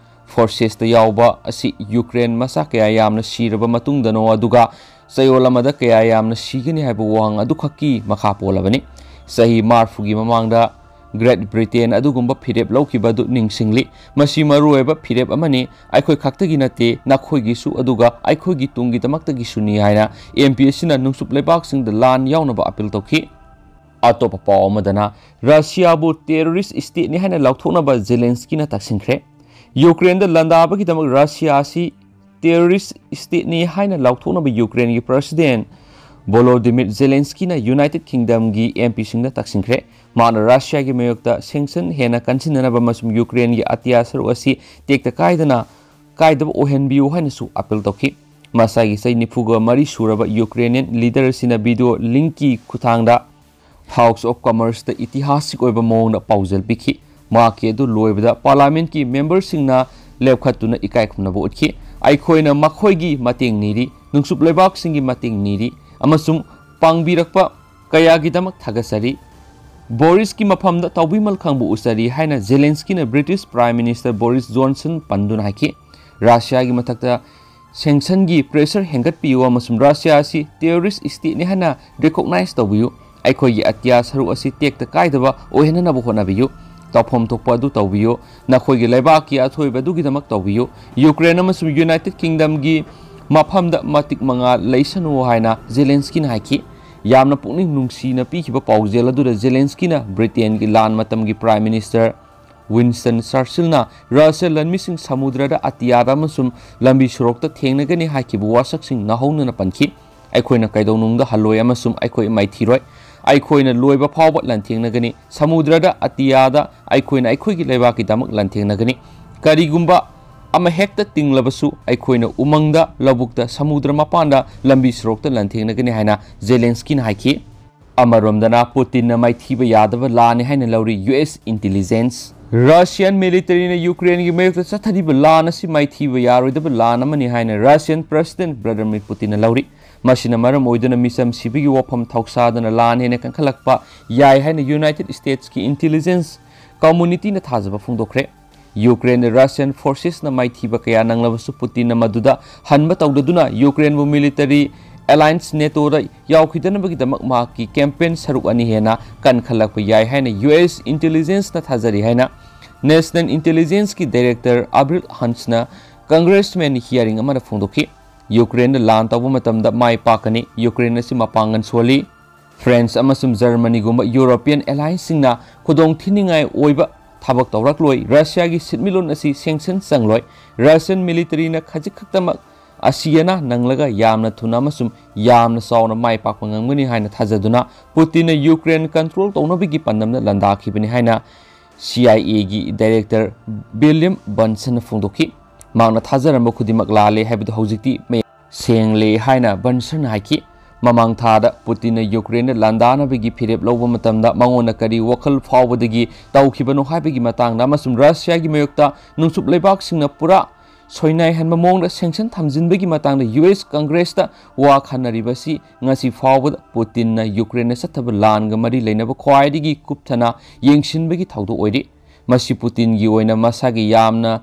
ꯐꯣꯔꯁꯦꯁꯇ ꯌꯥꯎꯕ ꯑꯁꯤ ꯌꯨꯀ꯭ꯔꯦꯟ ꯃꯆꯥ ꯀꯌꯥ ꯌꯥꯝꯅ ꯁꯤꯔꯕ ꯃꯇꯨꯡꯗꯅꯣ, ꯑꯗꯨꯒ ꯆꯌꯣꯜ ꯑꯃꯗ ꯀꯌꯥ ꯌꯥꯝꯅ ꯁꯤꯒꯅꯤ ꯍꯥꯏꯕ ꯋꯥꯍꯪ ꯑꯗꯨꯈꯛꯀꯤ ꯃꯈꯥ ꯄꯣꯜꯂꯕꯅꯤ꯫ ꯆꯍꯤ ꯃꯔꯤꯐꯨꯒꯤ ꯃꯃꯥꯡꯗ ꯒ꯭ꯔꯦꯠ ꯕ꯭ꯔꯤꯇꯦꯟ ꯑꯗꯨꯒꯨꯝꯕ ꯐꯤꯔꯦꯞ ꯂꯧꯈꯤꯕ ꯑꯗꯨ ꯅꯤꯡꯁꯤꯡꯂꯤ꯫ ꯃꯁꯤ ꯃꯔꯨꯑꯣꯏꯕ ꯐꯤꯔꯦꯞ ꯑꯃꯅꯤ, ꯑꯩꯈꯣꯏ ꯈꯛꯇꯒꯤ ꯅꯠꯇꯦ, ꯅꯈꯣꯏꯒꯤꯁꯨ ꯑꯗꯨꯒ ꯑꯩꯈꯣꯏꯒꯤ ꯇꯨꯡꯒꯤꯗꯃꯛꯇꯒꯤꯁꯨꯅꯤ ꯍꯥꯏꯅ ꯑꯦꯝ ꯄꯤ ꯑꯁꯤꯅ ꯅꯣꯡꯆꯨꯞ ꯂꯩꯕꯥꯛꯁꯤꯡꯗ ꯂꯥꯟ ꯌꯥꯎꯅꯕ ꯑꯄꯤꯜ ꯇꯧꯈꯤ꯫ ꯑꯇꯣꯞꯄ ꯄꯥꯎ ꯑꯃꯗꯅ, ꯔꯁꯤꯌꯥꯕꯨ ꯇꯦꯔꯣꯔꯤꯁ ꯁ꯭ꯇꯦꯠꯅꯤ ꯍꯥꯏꯅ ꯂꯥꯎꯊꯣꯛꯅꯕ ꯖꯦꯂꯦꯟꯁꯀꯤꯅ ꯇꯛꯁꯤꯟꯈ꯭ꯔꯦ꯫ ꯌꯨꯀ꯭ꯔꯦꯟꯗ ꯂꯥꯟꯗꯥꯕꯒꯤꯗꯃꯛ ꯔꯁꯤꯌꯥ ꯑꯁꯤ ꯇꯦꯔꯣꯔꯤꯁ ꯁ꯭ꯇꯦꯠꯅꯤ ꯍꯥꯏꯅ ꯂꯥꯎꯊꯣꯛꯅꯕ ꯌꯨꯀ꯭ꯔꯦꯟꯒꯤ ꯄ꯭ꯔꯁꯤꯗꯦꯟ ꯚꯣꯂꯣꯗꯤꯃꯤꯔ ꯖꯦꯂꯦꯟꯁꯀꯤꯅ ꯌꯨꯅꯥꯏꯇꯦꯗ ꯀꯤꯡꯗꯝꯒꯤ ꯑꯦꯝ ꯄꯤꯁꯤꯡꯗ ꯇꯛꯁꯤꯟꯈ꯭ꯔꯦ꯫ ꯃꯥꯅ ꯔꯁꯤꯌꯥꯒꯤ ꯃꯥꯌꯣꯛꯇ ꯁꯦꯡꯁꯟ ꯍꯦꯟꯅ ꯀꯟꯁꯤꯟꯅꯅꯕ ꯑꯃꯁꯨꯡ ꯌꯨꯀ꯭ꯔꯦꯟꯒꯤ ꯑꯇꯤꯌꯥ ꯁꯔꯨꯛ ꯑꯁꯤ ꯇꯦꯛꯇ ꯀꯥꯏꯗꯅ ꯀꯥꯏꯗꯕ ꯑꯣꯏꯍꯟꯕꯤꯌꯨ ꯍꯥꯏꯅꯁꯨ ꯑꯄꯤꯜ ꯇꯧꯈꯤ꯫ ꯃꯁꯥꯒꯤ ꯆꯍꯤ ꯅꯤꯐꯨꯒ ꯃꯔꯤ ꯁꯨꯔꯕ ꯌꯨꯀ꯭ꯔꯦꯅꯤꯌꯟ ꯂꯤꯗꯔ ꯑꯁꯤꯅ ꯚꯤꯗꯤꯑꯣ ꯂꯤꯡꯀꯤ ꯈꯨꯠꯊꯥꯡꯗ ꯍꯥꯎꯁ ꯑꯣꯐ ꯀꯃꯔꯁꯇ ꯏꯇꯤꯍꯥꯁꯤꯛ ꯑꯣꯏꯕ ꯃꯑꯣꯡꯗ ꯄꯥꯎꯖꯦꯜ ꯄꯤꯈꯤ꯫ ꯃꯍꯥꯛꯀꯤ ꯑꯗꯨ ꯂꯣꯏꯕꯗ ꯄꯥꯔꯂꯥꯃꯦꯟꯠꯀꯤ ꯃꯦꯝꯕꯔꯁꯤꯡꯅ ꯂꯦꯞꯈꯠꯇꯨꯅ ꯏꯀꯥꯏ ꯈꯨꯝꯅꯕ ꯎꯠꯈꯤ꯫ "ꯑꯩꯈꯣꯏꯅ ꯃꯈꯣꯏꯒꯤ ꯃꯇꯦꯡ ꯅꯤꯔꯤ꯫ ꯅꯣꯡꯆꯨꯞ ꯂꯩꯕꯥꯛꯁꯤꯡꯒꯤ ꯃꯇꯦꯡ ꯅꯤꯔꯤ ꯑꯃꯁꯨꯡ ꯄꯥꯡꯕꯤꯔꯛꯄ ꯀꯌꯥꯒꯤꯗꯃꯛ ꯊꯥꯒꯠꯆꯔꯤ꯫ ꯕꯣꯔꯤꯁꯀꯤ ꯃꯐꯝꯗ ꯇꯥꯎꯕꯤꯃꯜ ꯈꯪꯕ ꯎꯠꯆꯔꯤ" ꯍꯥꯏꯅ ꯖꯦꯂꯦꯟꯁꯀꯤꯅ ꯕ꯭ꯔꯤꯇꯤꯁ ꯄ꯭ꯔꯥꯏꯝ ꯃꯤꯅꯤꯁꯇꯔ ꯕꯣꯔꯤꯁ ꯖꯣꯟꯁꯟ ꯄꯟꯗꯨꯅ ꯍꯥꯏꯈꯤ꯫ ꯔꯁꯤꯌꯥꯒꯤ ꯃꯊꯛꯇ ꯁꯦꯡꯁꯟꯒꯤ ꯄ꯭ꯔꯦꯁꯔ ꯍꯦꯟꯒꯠꯄꯤꯌꯨ ꯑꯃꯁꯨꯡ ꯔꯁꯤꯌꯥ ꯑꯁꯤ ꯇꯦꯔꯣꯔꯤꯁ ꯁ꯭ꯇꯦꯠꯅꯤ ꯍꯥꯏꯅ ꯔꯤꯀꯣꯛꯅꯥꯏꯖ ꯇꯧꯕꯤꯌꯨ꯫ ꯑꯩꯈꯣꯏꯒꯤ ꯑꯇꯤꯌꯥ ꯁꯔꯨꯛ ꯑꯁꯤ ꯇꯦꯛꯇ ꯀꯥꯏꯗꯕ ꯑꯣꯏꯍꯟꯅꯅꯕ ꯍꯣꯠꯅꯕꯤꯌꯨ꯫ ꯇꯧꯐꯝ ꯊꯣꯛꯄ ꯑꯗꯨ ꯇꯧꯕꯤꯌꯨ꯫ ꯅꯈꯣꯏꯒꯤ ꯂꯩꯕꯥꯛꯀꯤ ꯑꯊꯣꯏꯕ ꯑꯗꯨꯒꯤꯗꯃꯛ ꯇꯧꯕꯤꯌꯨ꯫ ꯌꯨꯀ꯭ꯔꯦꯟ ꯑꯃꯁꯨꯡ United Kingdomꯒꯤ ꯃꯐꯝꯗ ꯃꯇꯤꯛ ꯃꯉꯥ ꯂꯩꯁꯅꯨ ꯍꯥꯏꯅ ꯖꯦꯂꯦꯟꯁꯀꯤꯅ ꯍꯥꯏꯈꯤ꯫ ꯌꯥꯝꯅ ꯄꯨꯛꯅꯤꯡ ꯅꯨꯡꯁꯤꯅ ꯄꯤꯈꯤꯕ ꯄꯥꯎꯖꯦꯜ ꯑꯗꯨꯗ ꯖꯦꯂꯦꯟꯁꯀꯤꯅ ꯕ꯭ꯔꯤꯇꯦꯟꯒꯤ ꯂꯥꯟ ꯃꯇꯝꯒꯤ Prime Minister Winston Churchillꯅ ꯔꯁꯤꯌꯥ ꯂꯥꯟꯃꯤꯁꯤꯡ ꯁꯃꯨꯗ꯭ꯔꯗ, ꯑꯇꯤꯌꯥꯗ ꯑꯃꯁꯨꯡ ꯂꯝꯕꯤ ꯁꯣꯔꯣꯛꯇ ꯊꯦꯡꯅꯒꯅꯤ ꯍꯥꯏꯈꯤꯕ ꯋꯥꯁꯛꯁꯤꯡ ꯅꯧꯍꯧꯅꯅ ꯄꯟꯈꯤ꯫ ꯑꯩꯈꯣꯏꯅ ꯀꯩꯗꯧꯅꯨꯡꯗ ꯍꯜꯂꯣꯏ ꯑꯃꯁꯨꯡ ꯑꯩꯈꯣꯏ ꯃꯥꯏꯊꯤꯔꯣꯏ꯫ ꯑꯩꯈꯣꯏꯅ ꯂꯣꯏꯕ ꯐꯥꯎꯕ ꯂꯥꯟꯊꯦꯡꯅꯒꯅꯤ꯫ ꯁꯃꯨꯗ꯭ꯔꯗ, ꯑꯇꯤꯌꯥꯗ ꯑꯩꯈꯣꯏꯅ ꯑꯩꯈꯣꯏꯒꯤ ꯂꯩꯕꯥꯛꯀꯤꯗꯃꯛ ꯂꯥꯟꯊꯦꯡꯅꯒꯅꯤ꯫ ꯀꯔꯤꯒꯨꯝꯕ ꯑꯃꯍꯦꯛꯇ ꯇꯤꯡꯂꯕꯁꯨ ꯑꯩꯈꯣꯏꯅ ꯎꯃꯪꯗ, ꯂꯧꯕꯨꯛꯇ, ꯁꯃꯨꯗ꯭ꯔ ꯃꯄꯥꯟꯗ, ꯂꯝꯕꯤ ꯁꯣꯔꯣꯛꯇ ꯂꯥꯟꯊꯦꯡꯅꯒꯅꯤ ꯍꯥꯏꯅ ꯖꯦꯂꯦꯟꯁꯀꯤꯅ ꯍꯥꯏꯈꯤ꯫ ꯑꯃꯔꯣꯝꯗꯅ ꯄꯨꯇꯤꯟꯅ ꯃꯥꯏꯊꯤꯕ ꯌꯥꯗꯕ ꯂꯥꯟꯅꯤ ꯍꯥꯏꯅ ꯂꯧꯔꯤ ꯌꯨ ꯑꯦꯁ intelligence꯫ ꯔꯁꯤꯌꯥꯟ ꯃꯤꯂꯤꯇꯔꯤꯅ ꯌꯨꯀ꯭ꯔꯦꯟꯒꯤ ꯃꯥꯌꯣꯛꯇ ꯆꯠꯊꯔꯤꯕ ꯂꯥꯟ ꯑꯁꯤ ꯃꯥꯏꯊꯤꯕ ꯌꯥꯔꯣꯏꯗꯕ ꯂꯥꯟ ꯑꯃꯅꯤ ꯍꯥꯏꯅ ꯔꯁꯤꯌꯥꯟ ꯄ꯭ꯔꯁꯤꯗꯦꯟ ꯚ꯭ꯂꯥꯗꯤꯃꯤꯔ ꯄꯨꯇꯤꯟꯅ ꯂꯧꯔꯤ꯫ ꯃꯁꯤꯅ ꯃꯔꯝ ꯑꯣꯏꯗꯨꯅ ꯃꯤꯆꯝ ꯁꯤꯕꯒꯤ ꯋꯥꯐꯝ ꯊꯧꯁꯥꯗꯅ ꯂꯥꯟ ꯍꯦꯟꯅ ꯀꯟꯈꯠꯂꯛꯄ ꯌꯥꯏ ꯍꯥꯏꯅ ꯌꯨꯅꯥꯏꯇꯦꯗ ꯁ꯭ꯇꯦꯠꯁꯀꯤ ꯏꯟꯇꯦꯂꯤꯖꯦꯟꯁ ꯀꯝꯃꯨꯅꯤꯇꯤꯅ ꯊꯥꯖꯕ ꯐꯣꯡꯗꯣꯛꯈ꯭ꯔꯦ꯫ ꯌꯨꯀ꯭ꯔꯦꯟꯗ ꯔꯁꯤꯌꯥꯟ ꯐꯣꯔꯁꯦꯁꯅ ꯃꯥꯏꯊꯤꯕ ꯀꯌꯥ ꯅꯪꯂꯕꯁꯨ ꯄꯨꯇꯤꯟꯅ ꯃꯗꯨꯗ ꯍꯟꯕ ꯇꯧꯗꯗꯨꯅ ꯌꯨꯀ꯭ꯔꯦꯟꯕꯨ ꯃꯤꯂꯤꯇꯔꯤ ꯑꯦꯂꯥꯏꯟꯁ ꯅꯦꯇꯣꯗ ꯌꯥꯎꯈꯤꯗꯅꯕꯒꯤꯗꯃꯛ ꯃꯍꯥꯛꯀꯤ ꯀꯦꯝꯄꯦꯟ ꯁꯔꯨꯛ ꯑꯅꯤ ꯍꯦꯟꯅ ꯀꯟꯈꯠꯂꯛꯄ ꯌꯥꯏ ꯍꯥꯏꯅ ꯌꯨ ꯑꯦꯁ ꯏꯟꯇꯦꯂꯤꯖꯦꯟꯁꯅ ꯊꯥꯖꯔꯤ ꯍꯥꯏꯅ ꯅꯦꯁꯅꯦꯜ ꯏꯟꯇꯦꯂꯤꯖꯦꯟꯁꯀꯤ ꯗꯥꯏꯔꯦꯛꯇꯔ ꯑꯕ꯭ꯔꯤꯜ ꯍꯟꯁꯅ ꯀꯪꯒ꯭ꯔꯦꯁꯃꯦꯟ ꯍꯤꯌꯥꯔꯤꯡ ꯑꯃꯗ ꯐꯣꯡꯗꯣꯛꯈꯤ꯫ ꯌꯨꯀ꯭ꯔꯦꯟꯗ ꯂꯥꯟ ꯇꯧꯕ ꯃꯇꯝꯗ ꯃꯥꯏ ꯄꯥꯛꯀꯅꯤ꯫ ꯌꯨꯀ꯭ꯔꯦꯟ ꯑꯁꯤ ꯃꯄꯥꯡꯒꯜ ꯁꯣꯜꯂꯤ꯫ ꯐ꯭ꯔꯦꯟꯁ ꯑꯃꯁꯨꯡ ꯖꯔꯃꯅꯤꯒꯨꯝꯕ ꯌꯨꯔꯣꯄꯤꯌꯟ ꯑꯦꯂꯥꯏꯟꯁꯁꯤꯡꯅ ꯈꯨꯗꯣꯡꯊꯤꯅꯤꯡꯉꯥꯏ ꯑꯣꯏꯕ ꯊꯕꯛ ꯇꯧꯔꯛꯂꯣꯏ꯫ ꯔꯁꯤꯌꯥꯒꯤ ꯁꯤꯟꯃꯤꯠꯂꯣꯟ ꯑꯁꯤ ꯁꯦꯡꯁꯟ ꯆꯪꯂꯣꯏ꯫ ꯔꯁꯤꯌꯟ ꯃꯤꯂꯤꯇꯔꯤꯅ ꯈꯖꯤꯛ ꯈꯛꯇꯃꯛ ꯑꯁꯤ ꯑꯅꯥ ꯅꯪꯂꯒ ꯌꯥꯝꯅ ꯊꯨꯅ ꯑꯃꯁꯨꯡ ꯌꯥꯝꯅ ꯆꯥꯎꯅ ꯃꯥꯏ ꯄꯥꯛꯄ ꯉꯝꯒꯅꯤ ꯍꯥꯏꯅ ꯊꯥꯖꯗꯨꯅ ꯄꯨꯇꯤꯟꯅ ꯌꯨꯀ꯭ꯔꯦꯟ ꯀꯟꯇ꯭ꯔꯣꯜ ꯇꯧꯅꯕꯒꯤ ꯄꯥꯟꯗꯝꯗ ꯂꯥꯟꯗꯥꯈꯤꯕꯅꯤ ꯍꯥꯏꯅ ꯁꯤ ꯑꯥꯏ ꯑꯦꯒꯤ ꯗꯥꯏꯔꯦꯛꯇꯔ ꯕꯤꯂꯤꯌꯝ ꯕꯟꯁꯟꯅ ꯐꯣꯡꯗꯣꯛꯈꯤ꯫ ꯃꯍꯥꯛꯅ ꯊꯥꯖꯔꯝꯕ ꯈꯨꯗꯤꯡꯃꯛ ꯂꯥꯜꯂꯦ ꯍꯥꯏꯕꯗꯨ ꯍꯧꯖꯤꯛꯇꯤ ꯃꯌꯦꯛ ꯁꯦꯡꯂꯦ ꯍꯥꯏꯅ ꯕꯟꯁꯟꯅ ꯍꯥꯏꯈꯤ꯫ ꯃꯃꯥꯡ ꯊꯥꯗ ꯄꯨꯇꯤꯟꯅ ꯌꯨꯀ꯭ꯔꯦꯟꯗ ꯂꯥꯟꯗꯥꯅꯕꯒꯤ ꯐꯤꯔꯦꯞ ꯂꯧꯕ ꯃꯇꯝꯗ ꯃꯉꯣꯟꯗ ꯀꯔꯤ ꯋꯥꯈꯜ ꯐꯥꯎꯕꯗꯒꯤ ꯇꯧꯈꯤꯕꯅꯣ ꯍꯥꯏꯕꯒꯤ ꯃꯇꯥꯡꯗ ꯑꯃꯁꯨꯡ ꯔꯁꯤꯌꯥꯒꯤ ꯃꯥꯌꯣꯛꯇ ꯅꯣꯡꯆꯨꯞ ꯂꯩꯕꯥꯛꯁꯤꯡꯅ ꯄꯨꯔꯥ ꯁꯣꯏꯅꯥꯏꯍꯟꯕ ꯃꯑꯣꯡꯗ ꯁꯦꯡꯁꯟ ꯊꯝꯖꯤꯟꯕꯒꯤ ꯃꯇꯥꯡꯗ ꯌꯨ ꯑꯦꯁ ꯀꯪꯒ꯭ꯔꯦꯁꯇ ꯋꯥ ꯈꯟꯅꯔꯤꯕ ꯑꯁꯤ ꯉꯁꯤ ꯐꯥꯎꯕꯗ ꯄꯨꯇꯤꯟꯅ ꯌꯨꯀ꯭ꯔꯦꯟꯗ ꯆꯠꯊꯕ ꯂꯥꯟꯒ ꯃꯔꯤ ꯂꯩꯅꯕ ꯈ꯭ꯋꯥꯏꯗꯒꯤ ꯀꯨꯞꯊꯅ ꯌꯦꯡꯁꯤꯟꯕꯒꯤ ꯊꯧꯗꯣꯛ ꯑꯣꯏꯔꯤ꯫ ꯃꯁꯤ ꯄꯨꯇꯤꯟꯒꯤ ꯑꯣꯏꯅ ꯃꯁꯥꯒꯤ ꯌꯥꯝꯅ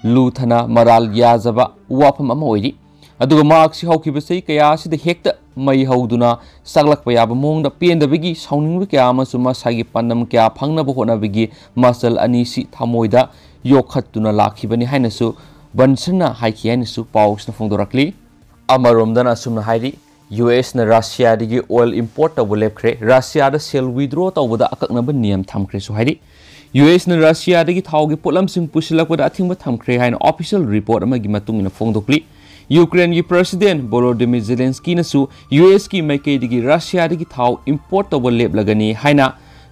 ꯂꯨꯊꯅ ꯃꯔꯥꯜ ꯌꯥꯖꯕ ꯋꯥꯐꯝ ꯑꯃ ꯑꯣꯏꯔꯤ꯫ ꯑꯗꯨꯒ ꯃꯍꯥꯛꯁꯤ ꯍꯧꯈꯤꯕ ꯆꯍꯤ ꯀꯌꯥ ꯑꯁꯤꯗ ꯍꯦꯛꯇ ꯃꯩ ꯍꯧꯗꯨꯅ ꯆꯥꯛꯂꯛꯄ ꯌꯥꯕ ꯃꯑꯣꯡꯗ ꯄꯦꯟꯗꯕꯒꯤ ꯁꯥꯎꯅꯤꯡꯕ ꯀꯌꯥ ꯑꯃꯁꯨ ꯃꯁꯥꯒꯤ ꯄꯥꯟꯗꯝ ꯀꯌꯥ ꯐꯪꯅꯕ ꯍꯣꯠꯅꯕꯒꯤ ꯃꯁꯜ ꯑꯅꯤꯁꯤ ꯊꯃꯣꯏꯗ ꯌꯣꯛꯈꯠꯇꯨꯅ ꯂꯥꯛꯈꯤꯕꯅꯤ ꯍꯥꯏꯅꯁꯨ ꯕꯟꯁꯟꯅ ꯍꯥꯏꯈꯤ ꯍꯥꯏꯅꯁꯨ ꯄꯥꯎꯁꯤꯅ ꯐꯣꯡꯗꯣꯔꯛꯂꯤ꯫ ꯑꯃꯔꯣꯝꯗꯅ ꯑꯁꯨꯝꯅ ꯍꯥꯏꯔꯤ, ꯌꯨ ꯑꯦꯁꯅ ꯔꯁꯤꯌꯥꯗꯒꯤ oil import ꯇꯧꯕ ꯂꯦꯞꯈ꯭ꯔꯦ, ꯔꯁꯤꯌꯥꯗ ꯁꯦꯜ withdraw ꯇꯧꯕꯗ ꯑꯀꯛꯅꯕ ꯅꯤꯌꯝ ꯊꯝꯈ꯭ꯔꯦꯁꯨ ꯍꯥꯏꯔꯤ꯫ ꯌꯨ ꯑꯦꯁꯅ ꯔꯁꯤꯌꯥꯗꯒꯤ ꯊꯥꯎꯒꯤ ꯄꯣꯠꯂꯝꯁꯤꯡ ꯄꯨꯁꯤꯜꯂꯛꯄꯗ ꯑꯊꯤꯡꯕ ꯊꯝꯈ꯭ꯔꯦ ꯍꯥꯏꯅ official report ꯑꯃꯒꯤ ꯃꯇꯨꯡ ꯏꯟꯅ ꯐꯣꯡꯗꯣꯛꯂꯤ꯫ ꯌꯨꯀ꯭ꯔꯦꯟꯒꯤ President ꯚꯣꯂꯣꯗꯤꯃꯤꯔ ꯖꯦꯂꯦꯟꯁꯀꯤꯅꯁꯨ ꯌꯨ ꯑꯦꯁꯀꯤ ꯃꯥꯏꯀꯩꯗꯒꯤ ꯔꯁꯤꯌꯥꯗꯒꯤ ꯊꯥꯎ import ꯇꯧꯕ ꯂꯦꯞꯂꯒꯅꯤ ꯍꯥꯏꯅ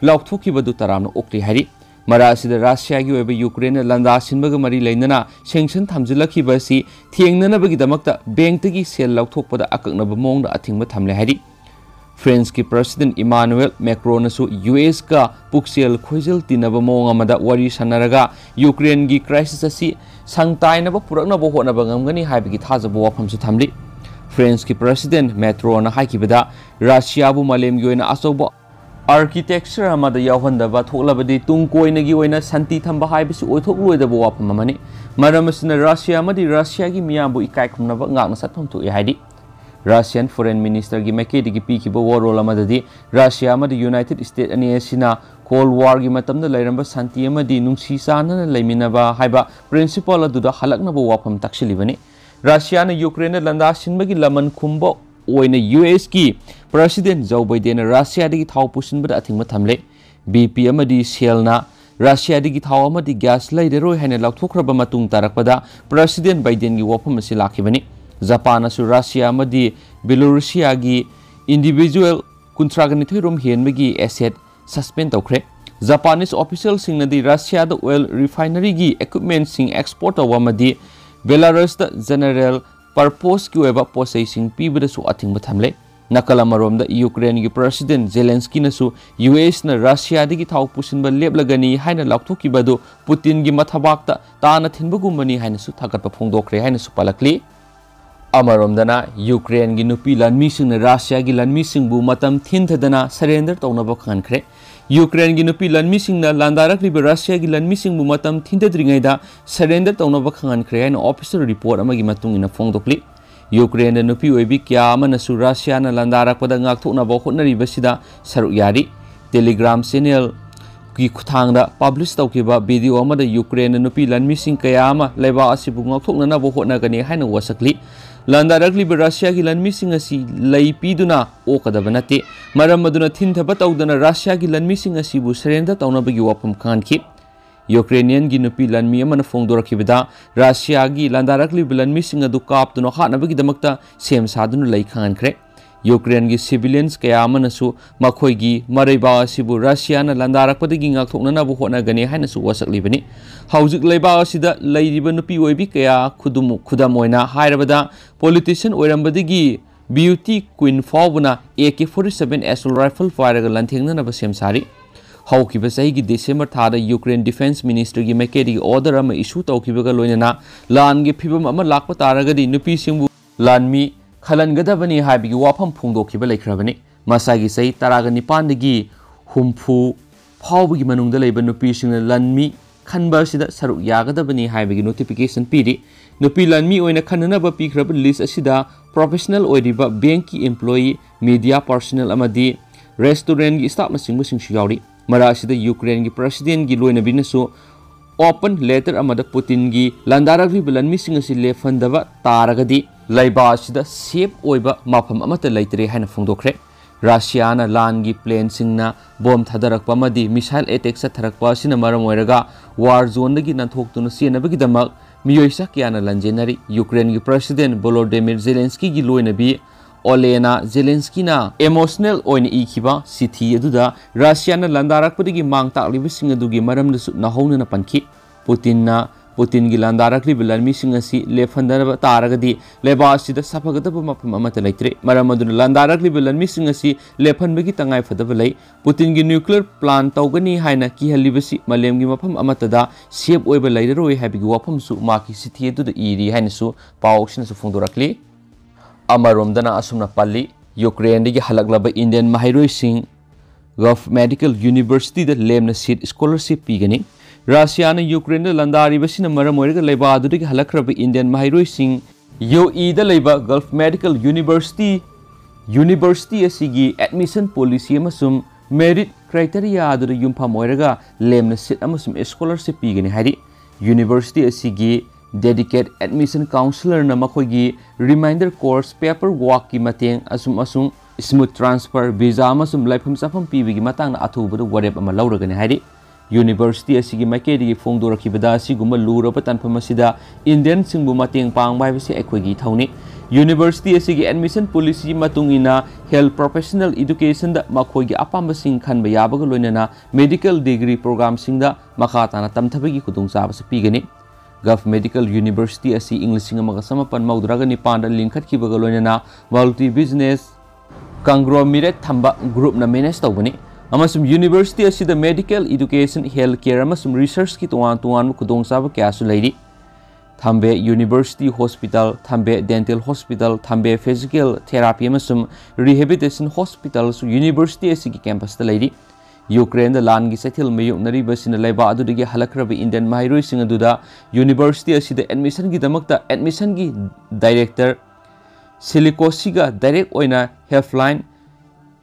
ꯂꯥꯎꯊꯣꯛꯈꯤꯕꯗꯨ ꯇꯔꯥꯝꯅ ꯑꯣꯛꯂꯤ ꯍꯥꯏꯔꯤ꯫ ꯃꯔꯛ ꯑꯁꯤꯗ ꯔꯁꯤꯌꯥꯒꯤ ꯑꯣꯏꯕ ꯌꯨꯀ꯭ꯔꯦꯟꯅ ꯂꯥꯟꯗꯥ ꯁꯤꯟꯕꯒ ꯃꯔꯤ ꯂꯩꯅꯅ sanction ꯊꯝꯖꯤꯜꯂꯛꯈꯤꯕ ꯑꯁꯤ ꯊꯦꯡꯅꯅꯕꯒꯤꯗꯃꯛꯇ bankꯇꯒꯤ ꯁꯦꯜ ꯂꯧꯊꯣꯛꯄꯗ ꯑꯀꯛꯅꯕ ꯃꯑꯣꯡꯗ ꯑꯊꯤꯡꯕ ꯊꯝꯂꯦ ꯍꯥꯏꯔꯤ꯫ Franceꯀꯤ President Emmanuel Macronꯅꯁꯨ ꯌꯨ ꯑꯦꯁꯀ ꯄꯨꯛꯆꯦꯜ ꯈꯣꯏꯖꯦꯜ ꯇꯤꯟꯅꯕ ꯃꯑꯣꯡ ꯑꯃꯗ ꯋꯥꯔꯤ ꯁꯥꯟꯅꯔꯒ ꯌꯨꯀ꯭ꯔꯦꯟꯒꯤ crisis ꯑꯁꯤ ꯁꯪ ꯇꯥꯏꯅꯕ ꯄꯨꯔꯛꯅꯕ ꯍꯣꯠꯅꯕ ꯉꯝꯒꯅꯤ ꯍꯥꯏꯕꯒꯤ ꯊꯥꯖꯕ ꯋꯥꯐꯝꯁꯨ ꯊꯝꯂꯤ꯫ Franceꯀꯤ President Macronꯅ ꯍꯥꯏꯈꯤꯕꯗ, ꯔꯁꯤꯌꯥꯕꯨ ꯃꯥꯂꯦꯝꯒꯤ ꯑꯣꯏꯅ ꯑꯆꯧꯕ architecture ꯑꯃꯗ ꯌꯥꯎꯍꯟꯗꯕ ꯊꯣꯛꯂꯕꯗꯤ ꯇꯨꯡ ꯀꯣꯏꯅꯒꯤ ꯑꯣꯏꯅ ꯁꯥꯟꯇꯤ ꯊꯝꯕ ꯍꯥꯏꯕꯁꯤ ꯑꯣꯏꯊꯣꯛꯂꯣꯏꯗꯕ ꯋꯥꯐꯝ ꯑꯃꯅꯤ꯫ ꯃꯔꯝ ꯑꯁꯤꯅ ꯔꯁꯤꯌꯥ ꯑꯃꯗꯤ ꯔꯁꯤꯌꯥꯒꯤ ꯃꯤꯌꯥꯝꯕꯨ ꯏꯀꯥꯏ ꯈꯨꯝꯅꯕ ꯉꯥꯛꯅ ꯆꯠꯐꯝ ꯊꯣꯛꯏ ꯍꯥꯏꯔꯤ꯫ Russian Foreign Ministerꯒꯤ ꯃꯥꯏꯀꯩꯗꯒꯤ ꯄꯤꯈꯤꯕ ꯋꯥꯔꯣꯜ ꯑꯃꯗꯗꯤ ꯔꯁꯤꯌꯥ ꯑꯃꯗꯤ United States ꯑꯅꯤ ꯑꯁꯤꯅ Cold Warꯒꯤ ꯃꯇꯝꯗ ꯂꯩꯔꯝꯕ ꯁꯥꯟꯇꯤ ꯑꯃꯗꯤ ꯅꯨꯡꯁꯤ ꯆꯥꯟꯅꯅ ꯂꯩꯃꯤꯟꯅꯕ ꯍꯥꯏꯕ principle ꯑꯗꯨꯗ ꯍꯜꯂꯛꯅꯕ ꯋꯥꯐꯝ ꯇꯥꯛꯁꯤꯜꯂꯤꯕꯅꯤ꯫ ꯔꯁꯤꯌꯥꯅ ꯌꯨꯀ꯭ꯔꯦꯟꯗ ꯂꯥꯟꯗꯥ ꯁꯤꯟꯕꯒꯤ ꯂꯃꯟ ꯈꯨꯝꯕ ꯑꯣꯏꯅ ꯌꯨ ꯑꯦꯁꯀꯤ President ꯖꯣ ꯕꯥꯏꯗꯦꯟꯅ ꯔꯁꯤꯌꯥꯗꯒꯤ ꯊꯥꯎ ꯄꯨꯁꯤꯟꯕꯗ ꯑꯊꯤꯡꯕ ꯊꯝꯂꯦ꯫ ꯕꯤ ꯄꯤ ꯑꯃꯗꯤ ꯁꯦꯜꯅ ꯔꯁꯤꯌꯥꯗꯒꯤ ꯊꯥꯎ ꯑꯃꯗꯤ gas ꯂꯩꯔꯔꯣꯏ ꯍꯥꯏꯅ ꯂꯥꯎꯊꯣꯛꯈ꯭ꯔꯕ ꯃꯇꯨꯡ ꯇꯥꯔꯛꯄꯗ President ꯕꯥꯏꯗꯦꯟꯒꯤ ꯋꯥꯐꯝ ꯑꯁꯤ ꯂꯥꯛꯈꯤꯕꯅꯤ꯫ ꯖꯄꯥꯟꯅꯁꯨ ꯔꯁꯤꯌꯥ ꯑꯃꯗꯤ ꯕꯦꯂꯣꯔꯨꯁꯤꯌꯥꯒꯤ individual ꯀꯨꯟꯊ꯭ꯔꯥꯒ ꯅꯤꯊꯣꯏ ꯔꯣꯝ ꯍꯦꯟꯕꯒꯤ asset suspend ꯇꯧꯈ꯭ꯔꯦ꯫ Japanese officialꯁꯤꯡꯅꯗꯤ ꯔꯁꯤꯌꯥꯗ oil refineryꯒꯤ equipmentꯁꯤꯡ export ꯇꯧꯕ ꯑꯃꯗꯤ ꯕꯦꯂꯥꯔꯁꯇ general purposeꯀꯤ ꯑꯣꯏꯕ ꯄꯣꯠꯆꯩꯁꯤꯡ ꯄꯤꯕꯗꯁꯨ ꯑꯊꯤꯡꯕ ꯊꯝꯂꯦ꯫ ꯅꯥꯀꯜ ꯑꯃꯔꯣꯝꯗ ꯌꯨꯀ꯭ꯔꯦꯟꯒꯤ President ꯖꯦꯂꯦꯟꯁꯀꯤꯅꯁꯨ ꯌꯨ ꯑꯦꯁꯅ ꯔꯁꯤꯌꯥꯗꯒꯤ ꯊꯥꯎ ꯄꯨꯁꯤꯟꯕ ꯂꯦꯞꯂꯒꯅꯤ ꯍꯥꯏꯅ ꯂꯥꯎꯊꯣꯛꯈꯤꯕ ꯑꯗꯨ ꯄꯨꯇꯤꯟꯒꯤ ꯃꯊꯕꯥꯛꯇ ꯇꯥꯅ ꯊꯤꯟꯕꯒꯨꯝꯕꯅꯤ ꯍꯥꯏꯅꯁꯨ ꯊꯥꯒꯠꯄ ꯐꯣꯡꯗꯣꯛꯈ꯭ꯔꯦ ꯍꯥꯏꯅꯁꯨ ꯄꯜꯂꯛꯂꯤ꯫ ꯑꯃꯔꯣꯝꯗꯅ ꯌꯨꯀ꯭ꯔꯦꯟꯒꯤ ꯅꯨꯄꯤ ꯂꯥꯟꯃꯤꯁꯤꯡꯅ ꯔꯁꯤꯌꯥꯒꯤ ꯂꯥꯟꯃꯤꯁꯤꯡꯕꯨ ꯃꯇꯝ ꯊꯤꯟꯊꯗꯅ surrender ꯇꯧꯅꯕ ꯈꯪꯍꯟꯈ꯭ꯔꯦ꯫ ꯌꯨꯀ꯭ꯔꯦꯟꯒꯤ ꯅꯨꯄꯤ ꯂꯥꯟꯃꯤꯁꯤꯡꯅ ꯂꯥꯟꯗꯥꯔꯛꯂꯤꯕ ꯔꯁꯤꯌꯥꯒꯤ ꯂꯥꯟꯃꯤꯁꯤꯡꯕꯨ ꯃꯇꯝ ꯊꯤꯟꯊꯗ꯭ꯔꯤꯉꯩꯗ surrender ꯇꯧꯅꯕ ꯈꯪꯍꯟꯈ꯭ꯔꯦ ꯍꯥꯏꯅ official report ꯑꯃꯒꯤ ꯃꯇꯨꯡ ꯏꯟꯅ ꯐꯣꯡꯗꯣꯛꯂꯤ꯫ ꯌꯨꯀ꯭ꯔꯦꯟꯗ ꯅꯨꯄꯤ ꯑꯣꯏꯕꯤ ꯀꯌꯥ ꯑꯃꯅꯁꯨ ꯔꯁꯤꯌꯥꯅ ꯂꯥꯟꯗꯥꯔꯛꯄꯗ ꯉꯥꯛꯊꯣꯛꯅꯕ ꯍꯣꯠꯅꯔꯤꯕꯁꯤꯗ ꯁꯔꯨꯛ ꯌꯥꯔꯤ꯫ Telegram channel ꯒꯤ ꯈꯨꯠꯊꯥꯡꯗ publish ꯇꯧꯈꯤꯕ video ꯑꯃꯗ ꯌꯨꯀ꯭ꯔꯦꯟꯗ ꯅꯨꯄꯤ ꯂꯥꯟꯃꯤꯁꯤꯡ ꯀꯌꯥ ꯑꯃ ꯂꯩꯕꯥꯛ ꯑꯁꯤꯕꯨ ꯉꯥꯛꯊꯣꯛꯅꯅꯕ ꯍꯣꯠꯅꯒꯅꯤ ꯍꯥꯏꯅ ꯋꯥꯁꯛꯂꯤ꯫ ꯂꯥꯟꯗꯥꯔꯛꯂꯤꯕ ꯔꯁꯤꯌꯥꯒꯤ ꯂꯥꯟꯃꯤꯁꯤꯡ ꯑꯁꯤ ꯂꯩ ꯄꯤꯗꯨꯅ ꯑꯣꯛꯀꯗꯕ ꯅꯠꯇꯦ꯫ ꯃꯔꯝ ꯑꯗꯨꯅ ꯊꯤꯟꯊꯕ ꯇꯧꯗꯅ ꯔꯁꯤꯌꯥꯒꯤ ꯂꯥꯟꯃꯤꯁꯤꯡ ꯑꯁꯤꯕꯨ surrender ꯇꯧꯅꯕꯒꯤ ꯋꯥꯐꯝ ꯈꯪꯍꯟꯈꯤ꯫ ꯌꯨꯀ꯭ꯔꯦꯅꯤꯌꯟꯒꯤ ꯅꯨꯄꯤ ꯂꯥꯟꯃꯤ ꯑꯃꯅ ꯐꯣꯡꯗꯣꯔꯛꯈꯤꯕꯗ, ꯔꯁꯤꯌꯥꯒꯤ ꯂꯥꯟꯗꯥꯔꯛꯂꯤꯕ ꯂꯥꯟꯃꯤꯁꯤꯡ ꯑꯗꯨ ꯀꯥꯞꯇꯨꯅ ꯍꯥꯠꯅꯕꯒꯤꯗꯃꯛꯇ ꯁꯦꯝ ꯁꯥꯗꯨꯅ ꯂꯩ ꯈꯪꯍꯟꯈ꯭ꯔꯦ꯫ ꯌꯨꯀ꯭ꯔꯦꯟꯒꯤ civilians ꯀꯌꯥ ꯑꯃꯅꯁꯨ ꯃꯈꯣꯏꯒꯤ ꯃꯔꯩꯕꯥꯛ ꯑꯁꯤꯕꯨ ꯔꯁꯤꯌꯥꯅ ꯂꯥꯟꯗꯥꯔꯛꯄꯗꯒꯤ ꯉꯥꯛꯊꯣꯛꯅꯅꯕ ꯍꯣꯠꯅꯒꯅꯤ ꯍꯥꯏꯅꯁꯨ ꯋꯥꯁꯛꯂꯤꯕꯅꯤ꯫ ꯍꯧꯖꯤꯛ ꯂꯩꯕꯥꯛ ꯑꯁꯤꯗ ꯂꯩꯔꯤꯕ ꯅꯨꯄꯤ ꯑꯣꯏꯕꯤ ꯀꯌꯥ, ꯈꯨꯗꯝ, ꯈꯨꯗꯝ ꯑꯣꯏꯅ ꯍꯥꯏꯔꯕꯗ, politician ꯑꯣꯏꯔꯝꯕꯗꯒꯤ beauty queen ꯐꯥꯎꯕꯅ A K forty seven assault rifle ꯄꯥꯏꯔꯒ ꯂꯥꯟꯊꯦꯡꯅꯅꯕ ꯁꯦꯝ ꯁꯥꯔꯤ꯫ ꯍꯧꯈꯤꯕ ꯆꯍꯤꯒꯤ December ꯊꯥꯗ ꯌꯨꯀ꯭ꯔꯦꯟ defence ministry ꯒꯤ ꯃꯥꯏꯀꯩꯗꯒꯤ order ꯑꯃ issue ꯇꯧꯈꯤꯕꯒ ꯂꯣꯏꯅꯅ ꯂꯥꯟꯒꯤ ꯐꯤꯕꯝ ꯑꯃ ꯂꯥꯛꯄ ꯇꯥꯔꯒꯗꯤ ꯅꯨꯄꯤꯁꯤꯡꯕꯨ ꯂꯥꯟꯃꯤ ꯈꯜꯍꯟꯒꯗꯕꯅꯤ ꯍꯥꯏꯕꯒꯤ ꯋꯥꯐꯝ ꯐꯣꯡꯗꯣꯛꯈꯤꯕ ꯂꯩꯈ꯭ꯔꯕꯅꯤ꯫ ꯃꯁꯥꯒꯤ ꯆꯍꯤ ꯇꯔꯥꯒ ꯅꯤꯄꯥꯟꯗꯒꯤ ꯍꯨꯝꯐꯨ ꯐꯥꯎꯕꯒꯤ ꯃꯅꯨꯡꯗ ꯂꯩꯕ ꯅꯨꯄꯤꯁꯤꯡꯅ ꯂꯥꯟꯃꯤ ꯈꯟꯕ ꯑꯁꯤꯗ ꯁꯔꯨꯛ ꯌꯥꯒꯗꯕꯅꯤ ꯍꯥꯏꯕꯒꯤ notification ꯄꯤꯔꯤ꯫ ꯅꯨꯄꯤ ꯂꯥꯟꯃꯤ ꯑꯣꯏꯅ ꯈꯟꯅꯅꯕ ꯄꯤꯈ꯭ꯔꯕ list ꯑꯁꯤꯗ professional ꯑꯣꯏꯔꯤꯕ bank ꯀꯤ employee, media personnel ꯑꯃꯗꯤ restaurant ꯀꯤ staff ꯅꯆꯤꯡꯕꯁꯤꯡꯁꯨ ꯌꯥꯎꯔꯤ꯫ ꯃꯔꯛ ꯑꯁꯤꯗ ꯌꯨꯀ꯭ꯔꯦꯟꯒꯤ president ꯀꯤ ꯂꯣꯏꯅꯕꯤꯅꯁꯨ open letter ꯑꯃꯗ ꯄꯨꯇꯤꯟꯒꯤ ꯂꯥꯟꯗꯥꯔꯛꯂꯤꯕ ꯂꯥꯟꯃꯤꯁꯤꯡ ꯑꯁꯤ ꯂꯦꯞꯍꯟꯗꯕ ꯇꯥꯔꯒꯗꯤ ꯂꯩꯕꯥꯛ ꯑꯁꯤꯗ safe ꯑꯣꯏꯕ ꯃꯐꯝ ꯑꯃꯠꯇ ꯂꯩꯇ꯭ꯔꯦ ꯍꯥꯏꯅ ꯐꯣꯡꯗꯣꯛꯈ꯭ꯔꯦ꯫ ꯔꯁꯤꯌꯥꯅ ꯂꯥꯟꯒꯤ plane ꯁꯤꯡꯅ bomb ꯊꯥꯗꯔꯛꯄ ꯑꯃꯗꯤ missile attack ꯆꯠꯊꯔꯛꯄ ꯑꯁꯤꯅ ꯃꯔꯝ ꯑꯣꯏꯔꯒ war zone ꯗꯒꯤ ꯅꯥꯟꯊꯣꯛꯇꯨꯅ ꯆꯦꯟꯅꯕꯒꯤꯗꯃꯛ ꯃꯤꯑꯣꯏ ꯆꯥ ꯀꯌꯥꯅ ꯂꯥꯟꯖꯦꯟꯅꯔꯤ꯫ ꯌꯨꯀ꯭ꯔꯦꯟꯒꯤ president Volodymyr Zelensky ꯒꯤ ꯂꯣꯏꯅꯕꯤ Olena Zelensky ꯅ emotional ꯑꯣꯏꯅ ꯏꯈꯤꯕ ꯆꯤꯊꯤ ꯑꯗꯨꯗ ꯔꯁꯤꯌꯥꯅ ꯂꯥꯟꯗꯥꯔꯛꯄꯗꯒꯤ ꯃꯥꯡ ꯇꯥꯛꯂꯤꯕꯁꯤꯡ ꯑꯗꯨꯒꯤ ꯃꯔꯝꯗꯁꯨ ꯅꯧꯍꯧꯅꯅ ꯄꯟꯈꯤ꯫ ꯄꯨꯇꯤꯟꯅ, ꯄꯨꯇꯤꯟꯒꯤ ꯂꯥꯟꯗꯥꯔꯛꯂꯤꯕ ꯂꯥꯟꯃꯤꯁꯤꯡ ꯑꯁꯤ ꯂꯦꯞꯍꯟꯗꯕ ꯇꯥꯔꯒꯗꯤ ꯂꯩꯕꯥꯛ ꯑꯁꯤꯗ ꯁꯥꯐꯒꯗꯕ ꯃꯐꯝ ꯑꯃꯠꯇ ꯂꯩꯇ꯭ꯔꯦ꯫ ꯃꯔꯝ ꯑꯗꯨꯅ ꯂꯥꯟꯗꯥꯔꯛꯂꯤꯕ ꯂꯥꯟꯃꯤꯁꯤꯡ ꯑꯁꯤ ꯂꯦꯞꯍꯟꯕꯒꯤ ꯇꯉꯥꯏ ꯐꯗꯕ ꯂꯩ꯫ ꯄꯨꯇꯤꯟꯒꯤ nuclear plant ꯇꯧꯒꯅꯤ ꯍꯥꯏꯅ ꯀꯤꯍꯜꯂꯤꯕꯁꯤ ꯃꯥꯂꯦꯝꯒꯤ ꯃꯐꯝ ꯑꯃꯠꯇꯗ safe ꯑꯣꯏꯕ ꯂꯩꯔꯔꯣꯏ ꯍꯥꯏꯕꯒꯤ ꯋꯥꯐꯝꯁꯨ ꯃꯍꯥꯛꯀꯤ ꯆꯤꯊꯤ ꯑꯗꯨꯗ ꯏꯔꯤ ꯍꯥꯏꯅꯁꯨ ꯄꯥꯎ ꯑꯁꯤꯅꯁꯨ ꯐꯣꯡꯗꯣꯔꯛꯂꯤ꯫ ꯑꯃꯔꯣꯝꯗꯅ ꯑꯁꯨꯝꯅ ꯄꯜꯂꯤ, ꯌꯨꯀ꯭ꯔꯦꯟꯗꯒꯤ ꯍꯜꯂꯛꯂꯕ Indian ꯃꯍꯩꯔꯣꯏꯁꯤꯡ Gulf Medical University ꯗ ꯂꯦꯝꯅ seat scholarship ꯄꯤꯒꯅꯤ꯫ ꯔꯁꯤꯌꯥꯅ ꯌꯨꯀ꯭ꯔꯦꯟꯗ ꯂꯥꯟꯗꯥꯔꯤꯕꯁꯤꯅ ꯃꯔꯝ ꯑꯣꯏꯔꯒ ꯂꯩꯕꯥꯛ ꯑꯗꯨꯗꯒꯤ ꯍꯜꯂꯛꯈ꯭ꯔꯕ Indian ꯃꯍꯩꯔꯣꯏꯁꯤꯡ ꯌꯨ ꯏꯗ ꯂꯩꯕ Gulf Medical University, University ꯑꯁꯤꯒꯤ admission policy ꯑꯃꯁꯨꯡ merit criteria ꯑꯗꯨꯗ ꯌꯨꯝꯐꯝ ꯑꯣꯏꯔꯒ ꯂꯦꯝꯅ seat ꯑꯃꯁꯨꯡ scholarship ꯄꯤꯒꯅꯤ ꯍꯥꯏꯔꯤ꯫ University ꯑꯁꯤꯒꯤ dedicated admission counsellorꯅ ꯃꯈꯣꯏꯒꯤ reminder course, paper workꯀꯤ ꯃꯇꯦꯡ ꯑꯁꯨꯝ ꯑꯁꯨꯝ smooth transfer, visa ꯑꯃꯁꯨꯡ ꯂꯩꯐꯝ ꯆꯥꯐꯝ ꯄꯤꯕꯒꯤ ꯃꯇꯥꯡꯗ ꯑꯊꯨꯕꯗ ꯋꯥꯔꯦꯞ ꯑꯃ ꯂꯧꯔꯒꯅꯤ ꯍꯥꯏꯔꯤ꯫ University ꯑꯁꯤꯒꯤ ꯃꯥꯏꯀꯩꯗꯒꯤ ꯐꯣꯡꯗꯣꯔꯛꯈꯤꯕꯗ ꯑꯁꯤꯒꯨꯝꯕ ꯂꯨꯔꯕ ꯇꯥꯟꯐꯝ ꯑꯁꯤꯗ Indianꯁꯤꯡꯕꯨ ꯃꯇꯦꯡ ꯄꯥꯡꯕ ꯍꯥꯏꯕꯁꯤ ꯑꯩꯈꯣꯏꯒꯤ ꯏꯊꯧꯅꯤ꯫ University ꯑꯁꯤꯒꯤ admission policy ꯃꯇꯨꯡ ꯏꯟꯅ health professional educationꯗ ꯃꯈꯣꯏꯒꯤ ꯑꯄꯥꯝꯕꯁꯤꯡ ꯈꯟꯕ ꯌꯥꯕꯒ ꯂꯣꯏꯅꯅ medical degree programꯁꯤꯡꯗ ꯃꯈꯥ ꯇꯥꯅ ꯇꯝꯊꯕꯒꯤ ꯈꯨꯗꯣꯡꯆꯥꯕꯁꯨ ꯄꯤꯒꯅꯤ꯫ Gulf Medical University ꯑꯁꯤ ꯏꯪ ꯂꯤꯁꯤꯡ ꯑꯃꯒ ꯆꯃꯥꯄꯟ ꯃꯧꯗ꯭ꯔꯥꯒ ꯅꯤꯄꯥꯟꯗ ꯂꯤꯡꯈꯠꯈꯤꯕꯒ ꯂꯣꯏꯅꯅ multi business conglomerate ꯊꯝꯕ groupꯅ manage ꯇꯧꯕꯅꯤ, ꯑꯃꯁꯨꯡ university ꯑꯁꯤꯗ medical education, health care ꯑꯃꯁꯨꯡ researchꯀꯤ ꯇꯣꯉꯥꯟ ꯇꯣꯉꯥꯟꯕ ꯈꯨꯗꯣꯡꯆꯥꯕ ꯀꯌꯥꯁꯨ ꯂꯩꯔꯤ꯫ Thambey University Hospital, Thambey Dental Hospital, Thambey Physical Therapy ꯑꯃꯁꯨꯡ Rehabilitation Hospitalꯁꯨ university ꯑꯁꯤꯒꯤ campusꯇ ꯂꯩꯔꯤ꯫ ꯌꯨꯀ꯭ꯔꯦꯟꯗ ꯂꯥꯟꯒꯤ ꯆꯩꯊꯦꯡ ꯃꯥꯌꯣꯛꯅꯔꯤꯕꯁꯤꯅ ꯂꯩꯕꯥꯛ ꯑꯗꯨꯗꯒꯤ ꯍꯜꯂꯛꯈ꯭ꯔꯕ Indian ꯃꯍꯩꯔꯣꯏꯁꯤꯡ ꯑꯗꯨꯗ university ꯑꯁꯤꯗ admissionꯒꯤꯗꯃꯛꯇ admissionꯒꯤ director Silikosiꯒ direct ꯑꯣꯏꯅ helpline,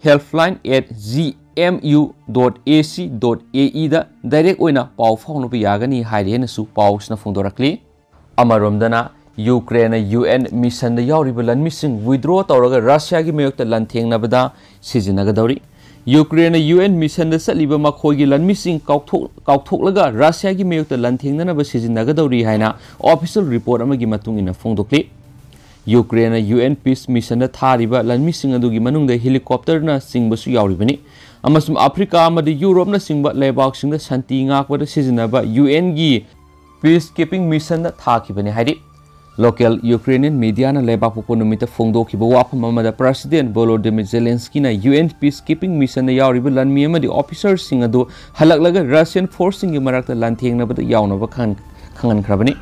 helpline at gmu dot ac dot aeꯗ direct ꯑꯣꯏꯅ ꯄꯥꯎ ꯐꯥꯎꯅꯕ ꯌꯥꯒꯅꯤ ꯍꯥꯏꯔꯤ ꯍꯥꯏꯅꯁꯨ ꯄꯥꯎꯁꯤꯅ ꯐꯣꯡꯗꯣꯔꯛꯂꯤ꯫ ꯑꯃꯔꯣꯝꯗꯅ, ꯌꯨꯀ꯭ꯔꯦꯟꯅ UN missionꯗ ꯌꯥꯎꯔꯤꯕ ꯂꯥꯟꯃꯤꯁꯤꯡ withdraw ꯇꯧꯔꯒ ꯔꯁꯤꯌꯥꯒꯤ ꯃꯥꯌꯣꯛꯇ ꯂꯥꯟꯊꯦꯡꯅꯕꯗ ꯁꯤꯖꯤꯟꯅꯒꯗꯧꯔꯤ꯫ ꯌꯨꯀ꯭ꯔꯦꯟꯅ UN missionꯗ ꯆꯠꯂꯤꯕ ꯃꯈꯣꯏꯒꯤ ꯂꯥꯟꯃꯤꯁꯤꯡ ꯀꯥꯎꯊꯣꯛ-, ꯀꯥꯎꯊꯣꯛꯂꯒ ꯔꯁꯤꯌꯥꯒꯤ ꯃꯥꯌꯣꯛꯇ ꯂꯥꯟꯊꯦꯡꯅꯅꯕ ꯁꯤꯖꯤꯟꯅꯒꯗꯧꯔꯤ ꯍꯥꯏꯅ official report ꯑꯃꯒꯤ ꯃꯇꯨꯡ ꯏꯟꯅ ꯐꯣꯡꯗꯣꯛꯂꯤ꯫ ꯌꯨꯀ꯭ꯔꯦꯟꯅ UN peace missionꯗ ꯊꯥꯔꯤꯕ ꯂꯥꯟꯃꯤꯁꯤꯡ ꯑꯗꯨꯒꯤ ꯃꯅꯨꯡꯗ helicopterꯅꯆꯤꯡꯕꯁꯨ ꯌꯥꯎꯔꯤꯕꯅꯤ, ꯑꯃꯁꯨꯡ ꯑꯐ꯭ꯔꯤꯀꯥ ꯑꯃꯗꯤ ꯌꯨꯔꯣꯞꯅꯆꯤꯡꯕ ꯂꯩꯕꯥꯛꯁꯤꯡꯗ ꯁꯥꯟꯇꯤ ꯉꯥꯛꯄꯗ ꯁꯤꯖꯤꯟꯅꯕ UNꯒꯤ peacekeeping missionꯗ ꯊꯥꯈꯤꯕꯅꯤ ꯍꯥꯏꯔꯤ꯫ Local Ukrainian mediaꯅ ꯂꯩꯕꯥꯛꯄꯣꯛꯄ ꯅꯨꯃꯤꯠꯇ ꯐꯣꯡꯗꯣꯛꯈꯤꯕ ꯋꯥꯐꯝ ꯑꯃꯗ President Volodymyr Zelenskyꯅ UN peacekeeping missionꯗ ꯌꯥꯎꯔꯤꯕ ꯂꯥꯟꯃꯤ ꯑꯃꯗꯤ officerꯁꯤꯡ ꯑꯗꯨ ꯍꯜꯂꯛꯂꯒ Russian forceꯁꯤꯡꯒꯤ ꯃꯔꯛꯇ ꯂꯥꯟꯊꯦꯡꯅꯕꯗ ꯌꯥꯎꯅꯕ ꯈꯪ-, ꯈꯪꯍꯟꯈ꯭ꯔꯕꯅꯤ꯫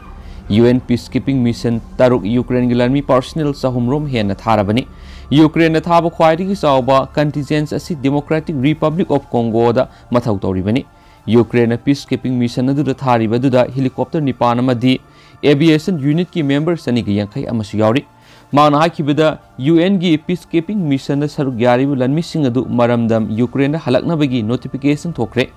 UN peacekeeping mission ꯇꯔꯨꯛ ꯌꯨꯀ꯭ꯔꯦꯟꯒꯤ ꯂꯥꯟꯃꯤ personnel ꯆꯍꯨꯝ ꯔꯣꯝ ꯍꯦꯟꯅ ꯊꯥꯔꯕꯅꯤ꯫ ꯌꯨꯀ꯭ꯔꯦꯟꯅ ꯊꯥꯕ ꯈ꯭ꯋꯥꯏꯗꯒꯤ ꯆꯥꯎꯕ contingent ꯑꯁꯤ Democratic Republic of Congoꯗ ꯃꯊꯧ ꯇꯧꯔꯤꯕꯅꯤ꯫ ꯌꯨꯀ꯭ꯔꯦꯟꯅ peacekeeping mission ꯑꯗꯨꯗ ꯊꯥꯔꯤꯕ ꯑꯗꯨꯗ helicopter ꯅꯤꯄꯥꯟ ꯑꯃꯗꯤ ꯑꯦꯚꯤꯌꯦꯁꯟ ꯌꯨꯅꯤꯠꯀꯤ ꯃꯦꯝꯕꯔ ꯆꯅꯤꯒ ꯌꯥꯡꯈꯩ ꯑꯃꯁꯨ ꯌꯥꯎꯔꯤ꯫ ꯃꯍꯥꯛꯅ ꯍꯥꯏꯈꯤꯕꯗ, ꯌꯨ ꯑꯦꯟꯒꯤ peacekeeping missionꯗ ꯁꯔꯨꯛ ꯌꯥꯔꯤꯕ ꯂꯟꯃꯤꯁꯤꯡ ꯑꯗꯨ ꯃꯔꯝꯗꯝ ꯌꯨꯀ꯭ꯔꯦꯟꯗ ꯍꯜꯂꯛꯅꯕꯒꯤ notification ꯊꯣꯛꯈ꯭ꯔꯦ꯫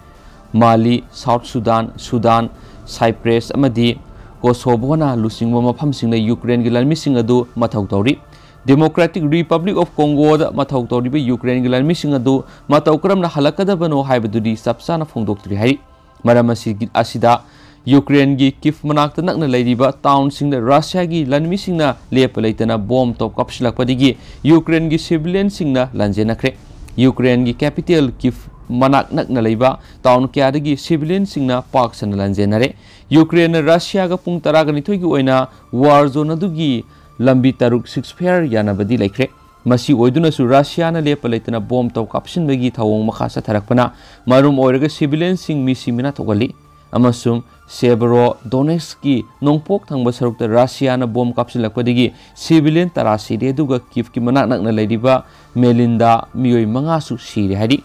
ꯃꯥꯂꯤ, ꯁꯥꯎꯠ ꯁꯨꯗꯥꯟ, ꯁꯨꯗꯥꯟ, ꯁꯥꯏꯄ꯭ꯔꯦꯁ ꯑꯃꯗꯤ ꯀꯣꯁꯣꯚꯣꯅ ꯂꯨꯆꯤꯡꯕ ꯃꯐꯝꯁꯤꯡꯗ ꯌꯨꯀ꯭ꯔꯦꯟꯒꯤ ꯂꯟꯃꯤꯁꯤꯡ ꯑꯗꯨ ꯃꯊꯧ ꯇꯧꯔꯤ꯫ Democratic Republic of Congoꯗ ꯃꯊꯧ ꯇꯧꯔꯤꯕ ꯌꯨꯀ꯭ꯔꯦꯟꯒꯤ ꯂꯟꯃꯤꯁꯤꯡ ꯑꯗꯨ ꯃꯇꯧ ꯀꯔꯝꯅ ꯍꯜꯂꯛꯀꯗꯕꯅꯣ ꯍꯥꯏꯕꯗꯨꯗꯤ ꯆꯞ ꯆꯥꯅ ꯐꯣꯡꯗꯣꯛꯇ꯭ꯔꯤ ꯍꯥꯏꯔꯤ꯫ ꯃꯔꯝ ꯑꯁꯤꯒꯤ, ꯑꯁꯤꯗ ꯌꯨꯀ꯭ꯔꯦꯟꯒꯤ ꯀꯤꯐ ꯃꯅꯥꯛꯇ ꯅꯛꯅ ꯂꯩꯔꯤꯕ ꯇꯥꯎꯟꯁꯤꯡꯗ ꯔꯁꯤꯌꯥꯒꯤ ꯂꯟꯃꯤꯁꯤꯡꯅ ꯂꯦꯞꯄ ꯂꯩꯇꯅ ꯕꯣꯝ ꯇꯣꯞ ꯀꯥꯞꯁꯤꯜꯂꯛꯄꯗꯒꯤ ꯌꯨꯀ꯭ꯔꯦꯟꯒꯤ ꯁꯤꯚꯤꯂꯤꯌꯟꯁꯤꯡꯅ ꯂꯥꯟꯖꯦꯟꯅꯈ꯭ꯔꯦ꯫ ꯌꯨꯀ꯭ꯔꯦꯟꯒꯤ ꯀꯦꯄꯤꯇꯦꯜ ꯀꯤꯐ ꯃꯅꯥꯛ ꯅꯛꯅ ꯂꯩꯕ ꯇꯥꯎꯟ ꯀꯌꯥꯗꯒꯤ ꯁꯤꯚꯤꯂꯤꯌꯟꯁꯤꯡꯅ ꯄꯥꯛ ꯁꯟꯅ ꯂꯥꯟꯖꯦꯟꯅꯔꯦ꯫ ꯌꯨꯀ꯭ꯔꯦꯟꯅ ꯔꯁꯤꯌꯥꯒ ꯄꯨꯡ ꯇꯔꯥꯒ ꯅꯤꯊꯣꯏꯒꯤ ꯑꯣꯏꯅ ꯋꯥꯔ ꯖꯣꯟ ꯑꯗꯨꯒꯤ ꯂꯝꯕꯤ ꯇꯔꯨꯛ ceasefire ꯌꯥꯅꯕꯗꯤ ꯂꯩꯈ꯭ꯔꯦ꯫ ꯃꯁꯤ ꯑꯣꯏꯗꯨꯅꯁꯨ ꯔꯁꯤꯌꯥꯅ ꯂꯦꯞꯄ ꯂꯩꯇꯅ ꯕꯣꯝ ꯇꯧ ꯀꯥꯞꯁꯤꯟꯕꯒꯤ ꯊꯧꯑꯣꯡ ꯃꯈꯥ ꯆꯠꯊꯔꯛꯄꯅ ꯃꯔꯝ ꯑꯣꯏꯔꯒ ꯁꯤꯚꯤꯂꯤꯌꯟꯁꯤꯡ ꯃꯤꯁꯤ ꯃꯤꯅꯥ ꯊꯣꯛꯍꯜꯂꯤ ꯑꯃꯁꯨꯡ ꯁꯦꯕꯔꯣ ꯗꯣꯅꯦꯁꯀꯤ ꯅꯣꯡꯄꯣꯛ ꯊꯪꯕ ꯁꯔꯨꯛꯇ ꯔꯁꯤꯌꯥꯅ ꯕꯣꯝ ꯀꯥꯞꯁꯤꯜꯂꯛꯄꯗꯒꯤ ꯁꯤꯚꯤꯂꯤꯌꯟ ꯇꯔꯥ ꯁꯤꯔꯦ, ꯑꯗꯨꯒ ꯀꯤꯐꯀꯤ ꯃꯅꯥꯛ ꯅꯛꯅ ꯂꯩꯔꯤꯕ ꯃꯦꯂꯤꯟꯗ ꯃꯤꯑꯣꯏ ꯃꯉꯥꯁꯨ ꯁꯤꯔꯦ ꯍꯥꯏꯔꯤ꯫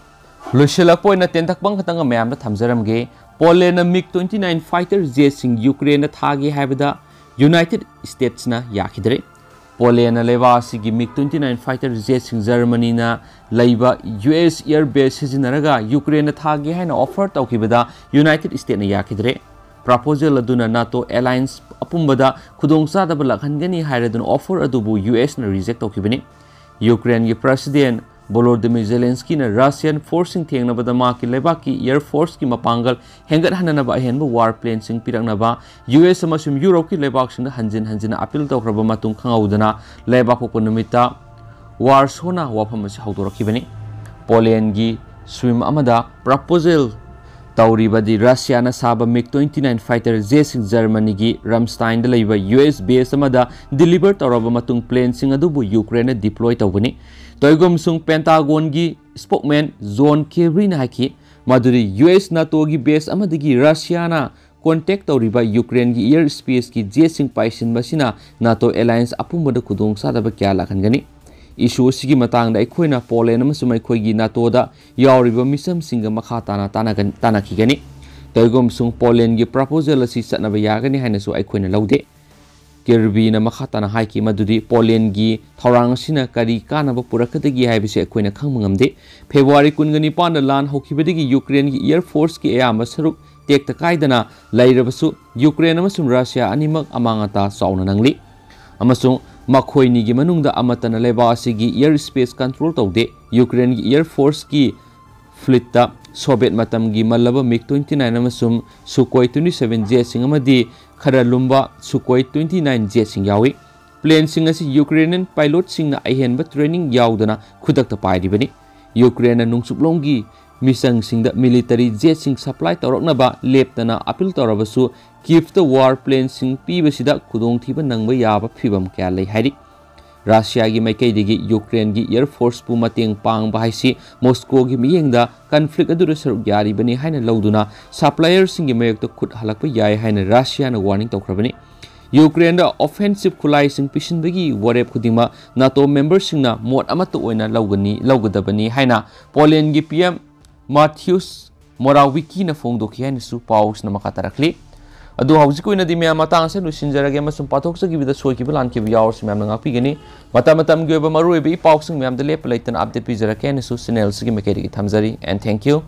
ꯂꯣꯏꯁꯤꯜꯂꯛꯄ ꯑꯣꯏꯅ ꯇꯦꯟꯇꯛꯄ ꯈꯛꯇꯪꯒ ꯃꯌꯥꯝꯗ ꯊꯝꯖꯔꯝꯒꯦ꯫ ꯄꯣꯂꯦꯟꯅ MiG twenty nine fighter jetꯁꯤꯡ ꯌꯨꯀ꯭ꯔꯦꯟꯗ ꯊꯥꯒꯦ ꯍꯥꯏꯕꯗ ꯌꯨꯅꯥꯏꯇꯦꯗ ꯁ꯭ꯇꯦꯠꯁꯅ ꯌꯥꯈꯤꯗ꯭ꯔꯦ꯫ ꯄꯣꯂꯦꯟꯅ ꯂꯩꯕꯥꯛ ꯑꯁꯤꯒꯤ MiG twenty nine fighter jetꯁꯤꯡ ꯖꯔꯃꯅꯤꯅ ꯂꯩꯕ ꯌꯨ ꯑꯦꯁ air base ꯁꯤꯖꯤꯟꯅꯔꯒ ꯌꯨꯀ꯭ꯔꯦꯟꯗ ꯊꯥꯒꯦ ꯍꯥꯏꯅ offer ꯇꯧꯈꯤꯕꯗ ꯌꯨꯅꯥꯏꯇꯦꯗ ꯁ꯭ꯇꯦꯠꯅ ꯌꯥꯈꯤꯗ꯭ꯔꯦ꯫ Proposal ꯑꯗꯨꯅ ꯅꯥꯇꯣ alliance ꯑꯄꯨꯝꯕꯗ ꯈꯨꯗꯣꯡꯆꯥꯗꯕ ꯂꯥꯛꯍꯟꯒꯅꯤ ꯍꯥꯏꯔꯗꯨꯅ offer ꯑꯗꯨꯕꯨ ꯌꯨ ꯑꯦꯁꯅ reject ꯇꯧꯈꯤꯕꯅꯤ꯫ ꯌꯨꯀ꯭ꯔꯦꯟꯒꯤ President ꯚꯣꯂꯣꯗꯤꯃꯤꯔ ꯖꯦꯂꯦꯟꯁꯀꯤꯅ ꯔꯁꯤꯌꯥꯟ ꯐꯣꯔꯁꯁꯤꯡ ꯊꯦꯡꯅꯕꯗ ꯃꯍꯥꯛꯀꯤ ꯂꯩꯕꯥꯛꯀꯤ air forceꯀꯤ ꯃꯄꯥꯡꯒꯜ ꯍꯦꯟꯒꯠꯍꯟꯅꯅꯕ ꯑꯍꯦꯟꯕ war planeꯁꯤꯡ ꯄꯤꯔꯛꯅꯕ ꯌꯨ ꯑꯦꯁ ꯑꯃꯁꯨꯡ ꯌꯨꯔꯣꯞꯀꯤ ꯂꯩꯕꯥꯛꯁꯤꯡꯗ ꯍꯟꯖꯤꯟ ꯍꯟꯖꯤꯟꯅ appeal ꯇꯧꯈ꯭ꯔꯕ ꯃꯇꯨꯡ ꯈꯪꯍꯧꯗꯅ ꯂꯩꯕꯥꯛꯄꯣꯛꯄ ꯅꯨꯃꯤꯠꯇ ꯋꯥꯔꯁꯣꯅ ꯋꯥꯐꯝ ꯑꯁꯤ ꯍꯧꯗꯣꯔꯛꯈꯤꯕꯅꯤ꯫ ꯄꯣꯂꯦꯟꯒꯤ ꯁ꯭ꯋꯤꯝ ꯑꯃꯗ proposal ꯇꯧꯔꯤꯕꯗꯤ ꯔꯁꯤꯌꯥꯅ ꯁꯥꯕ MiG twenty nine fighter jetꯁꯤꯡ ꯖꯔꯃꯅꯤꯒꯤ ꯔꯝꯁꯇꯥꯏꯟꯗ ꯂꯩꯕ ꯌꯨ ꯑꯦꯁ base ꯑꯃꯗ deliver ꯇꯧꯔꯕ ꯃꯇꯨꯡ planeꯁꯤꯡ ꯑꯗꯨꯕꯨ ꯌꯨꯀ꯭ꯔꯦꯟꯅ deploy ꯇꯧꯒꯅꯤ꯫ ꯇꯧꯏꯒꯨꯝꯁꯨꯡ ꯄꯦꯟꯇꯥꯒꯣꯟꯒꯤ spokesman ꯖꯣꯟ ꯀꯦꯕ꯭ꯔꯤꯅ ꯍꯥꯏꯈꯤ ꯃꯗꯨꯗꯤ ꯌꯨ ꯑꯦꯁ ꯅꯥꯇꯣꯒꯤ base ꯑꯃꯗꯒꯤ ꯔꯁꯤꯌꯥꯅ contact ꯇꯧꯔꯤꯕ ꯌꯨꯀ꯭ꯔꯦꯟꯒꯤ air spaceꯀꯤ jetꯁꯤꯡ ꯄꯥꯏꯁꯤꯟꯕ ꯑꯁꯤꯅ ꯅꯥꯇꯣ alliance ꯑꯄꯨꯝꯕꯗ ꯈꯨꯗꯣꯡꯆꯥꯗꯕ ꯀꯌꯥ ꯂꯥꯛꯍꯟꯒꯅꯤ꯫ Issue ꯑꯁꯤꯒꯤ ꯃꯇꯥꯡꯗ ꯑꯩꯈꯣꯏꯅ ꯄꯣꯂꯦꯟ ꯑꯃꯁꯨꯡ ꯑꯩꯈꯣꯏꯒꯤ ꯅꯥꯇꯣꯗ ꯌꯥꯎꯔꯤꯕ ꯃꯤꯆꯝꯁꯤꯡꯒ ꯃꯈꯥ ꯇꯥꯅ ꯇꯥꯟꯅꯒ-, ꯇꯥꯟꯅꯈꯤꯒꯅꯤ꯫ ꯀꯔꯤꯒꯨꯝꯕꯁꯨꯡ ꯄꯣꯂꯦꯟꯒꯤ proposal ꯑꯁꯤ ꯆꯠꯅꯕ ꯌꯥꯒꯅꯤ ꯍꯥꯏꯅꯁꯨ ꯑꯩꯈꯣꯏꯅ ꯂꯧꯗꯦ꯫ ꯀꯤꯔꯕꯤꯅ ꯃꯈꯥ ꯇꯥꯅ ꯍꯥꯏꯈꯤ ꯃꯗꯨꯗꯤ ꯄꯣꯂꯦꯟꯒꯤ ꯊꯧꯔꯥꯡ ꯑꯁꯤꯅ ꯀꯔꯤ ꯀꯥꯟꯅꯕ ꯄꯨꯔꯛꯀꯗꯒꯦ ꯍꯥꯏꯕꯁꯤ ꯑꯩꯈꯣꯏꯅ ꯈꯪꯕ ꯉꯝꯗꯦ꯫ ꯐꯦꯕ꯭ꯔꯨꯋꯥꯔꯤ ꯀꯨꯟꯒ ꯅꯤꯄꯥꯟꯗ ꯂꯥꯟ ꯍꯧꯈꯤꯕꯗꯒꯤ ꯌꯨꯀ꯭ꯔꯦꯟꯒꯤ Air Forceꯀꯤ ꯑꯌꯥꯝꯕ ꯁꯔꯨꯛ ꯇꯦꯛꯇ ꯀꯥꯏꯗꯅ ꯂꯩꯔꯕꯁꯨ, ꯌꯨꯀ꯭ꯔꯦꯟ ꯑꯃꯁꯨꯡ ꯔꯁꯤꯌꯥ ꯑꯅꯤꯃꯛ ꯑꯃꯥꯡ ꯑꯇꯥ ꯆꯥꯎꯅ ꯅꯪꯂꯤ꯫ ꯑꯃꯁꯨꯡ ꯃꯈꯣꯏꯅꯤꯒꯤ ꯃꯅꯨꯡꯗ ꯑꯃꯠꯇꯅ ꯂꯩꯕꯥꯛ ꯑꯁꯤꯒꯤ air space control ꯇꯧꯗꯦ꯫ ꯌꯨꯀ꯭ꯔꯦꯟꯒꯤ Air Forceꯀꯤ fleetꯇ ꯁꯣꯚꯤꯌꯦꯠ ꯃꯇꯝꯒꯤ ꯃꯜꯂꯕ MiG twenty nine ꯑꯃꯁꯨꯡ Sukhoi twenty seven jetꯁꯤꯡ ꯑꯃꯗꯤ ꯈꯔ ꯂꯨꯝꯕ Sukhoi twenty nine jetꯁꯤꯡ ꯌꯥꯎꯏ꯫ Planeꯁꯤꯡ ꯑꯁꯤ Ukrainian pilotꯁꯤꯡꯅ ꯑꯍꯦꯟꯕ training ꯌꯥꯎꯗꯅ ꯈꯨꯗꯛꯇ ꯄꯥꯏꯔꯤꯕꯅꯤ꯫ ꯌꯨꯀ꯭ꯔꯦꯟꯅ ꯅꯣꯡꯆꯨꯞꯂꯣꯝꯒꯤ ꯃꯤꯆꯪꯁꯤꯡꯗ military jetꯁꯤꯡ supply ꯇꯧꯔꯛꯅꯕ ꯂꯦꯞꯇꯅ appeal ꯇꯧꯔꯕꯁꯨ, ꯀꯤꯚꯇ war planeꯁꯤꯡ ꯄꯤꯕꯁꯤꯗ ꯈꯨꯗꯣꯡꯊꯤꯕ ꯅꯪꯕ ꯌꯥꯕ ꯐꯤꯚꯝ ꯀꯌꯥ ꯂꯩ ꯍꯥꯏꯔꯤ꯫ ꯔꯁꯤꯌꯥꯒꯤ ꯃꯥꯏꯀꯩꯗꯒꯤ ꯌꯨꯀ꯭ꯔꯦꯟꯒꯤ Air Forceꯄꯨ ꯃꯇꯦꯡ ꯄꯥꯡꯕ ꯍꯥꯏꯁꯤ ꯃꯣꯁꯀꯣꯒꯤ ꯃꯤꯠꯌꯦꯡꯗ conflict ꯑꯗꯨꯗ ꯁꯔꯨꯛ ꯌꯥꯔꯤꯕꯅꯤ ꯍꯥꯏꯅ ꯂꯧꯗꯨꯅ supplierꯁꯤꯡꯒꯤ ꯃꯥꯌꯣꯛꯇ ꯈꯨꯠ ꯍꯜꯂꯛꯄ ꯌꯥꯏ ꯍꯥꯏꯅ ꯔꯁꯤꯌꯥꯅ warning ꯇꯧꯈ꯭ꯔꯕꯅꯤ꯫ ꯌꯨꯀ꯭ꯔꯦꯟꯗ offensive ꯈꯨꯠꯂꯥꯏꯁꯤꯡ ꯄꯤꯁꯤꯟꯕꯒꯤ ꯋꯥꯔꯦꯞ ꯈꯨꯗꯤꯡꯃꯛ NATO memberꯁꯤꯡꯅ ꯃꯣꯠ ꯑꯃꯠꯇ ꯑꯣꯏꯅ ꯂꯧꯒꯅꯤ, ꯂꯧꯒꯗꯕꯅꯤ ꯍꯥꯏꯅ ꯄꯣꯂꯦꯟꯒꯤ PM Mateusz Morawieckiꯅ ꯐꯣꯡꯗꯣꯛꯈꯤ ꯍꯥꯏꯅꯁꯨ ꯄꯥꯎꯁꯤꯅ ꯃꯈꯥ ꯇꯥꯔꯛꯂꯤ꯫ ꯑꯗꯨ ꯍꯧꯖꯤꯛꯀꯤ ꯑꯣꯏꯅꯗꯤ ꯃꯌꯥꯝ ꯃꯇꯥꯡ ꯑꯁꯤꯗ ꯂꯣꯏꯁꯤꯟꯖꯔꯒꯦ ꯑꯃꯁꯨꯡ ꯄꯥꯊꯣꯛꯆꯈꯤꯕꯗ ꯁꯣꯏꯈꯤꯕ ꯂꯥꯟꯈꯤꯕ ꯌꯥꯎꯔꯁꯨ ꯃꯌꯥꯝꯅ ꯉꯥꯛꯄꯤꯒꯅꯤ꯫ ꯃꯇꯝ ꯃꯇꯝꯒꯤ ꯑꯣꯏꯕ ꯃꯔꯨꯑꯣꯏꯕ ꯏ ꯄꯥꯎꯁꯤꯡ ꯃꯌꯥꯝꯗ ꯂꯦꯞꯄ ꯂꯩꯇꯅ update ꯄꯤꯖꯔꯛꯀꯦ ꯍꯥꯏꯅꯁꯨ channelꯁꯤꯒꯤ ꯃꯥꯏꯀꯩꯗꯒꯤ ꯊꯝꯖꯔꯤ꯫ And thank you꯫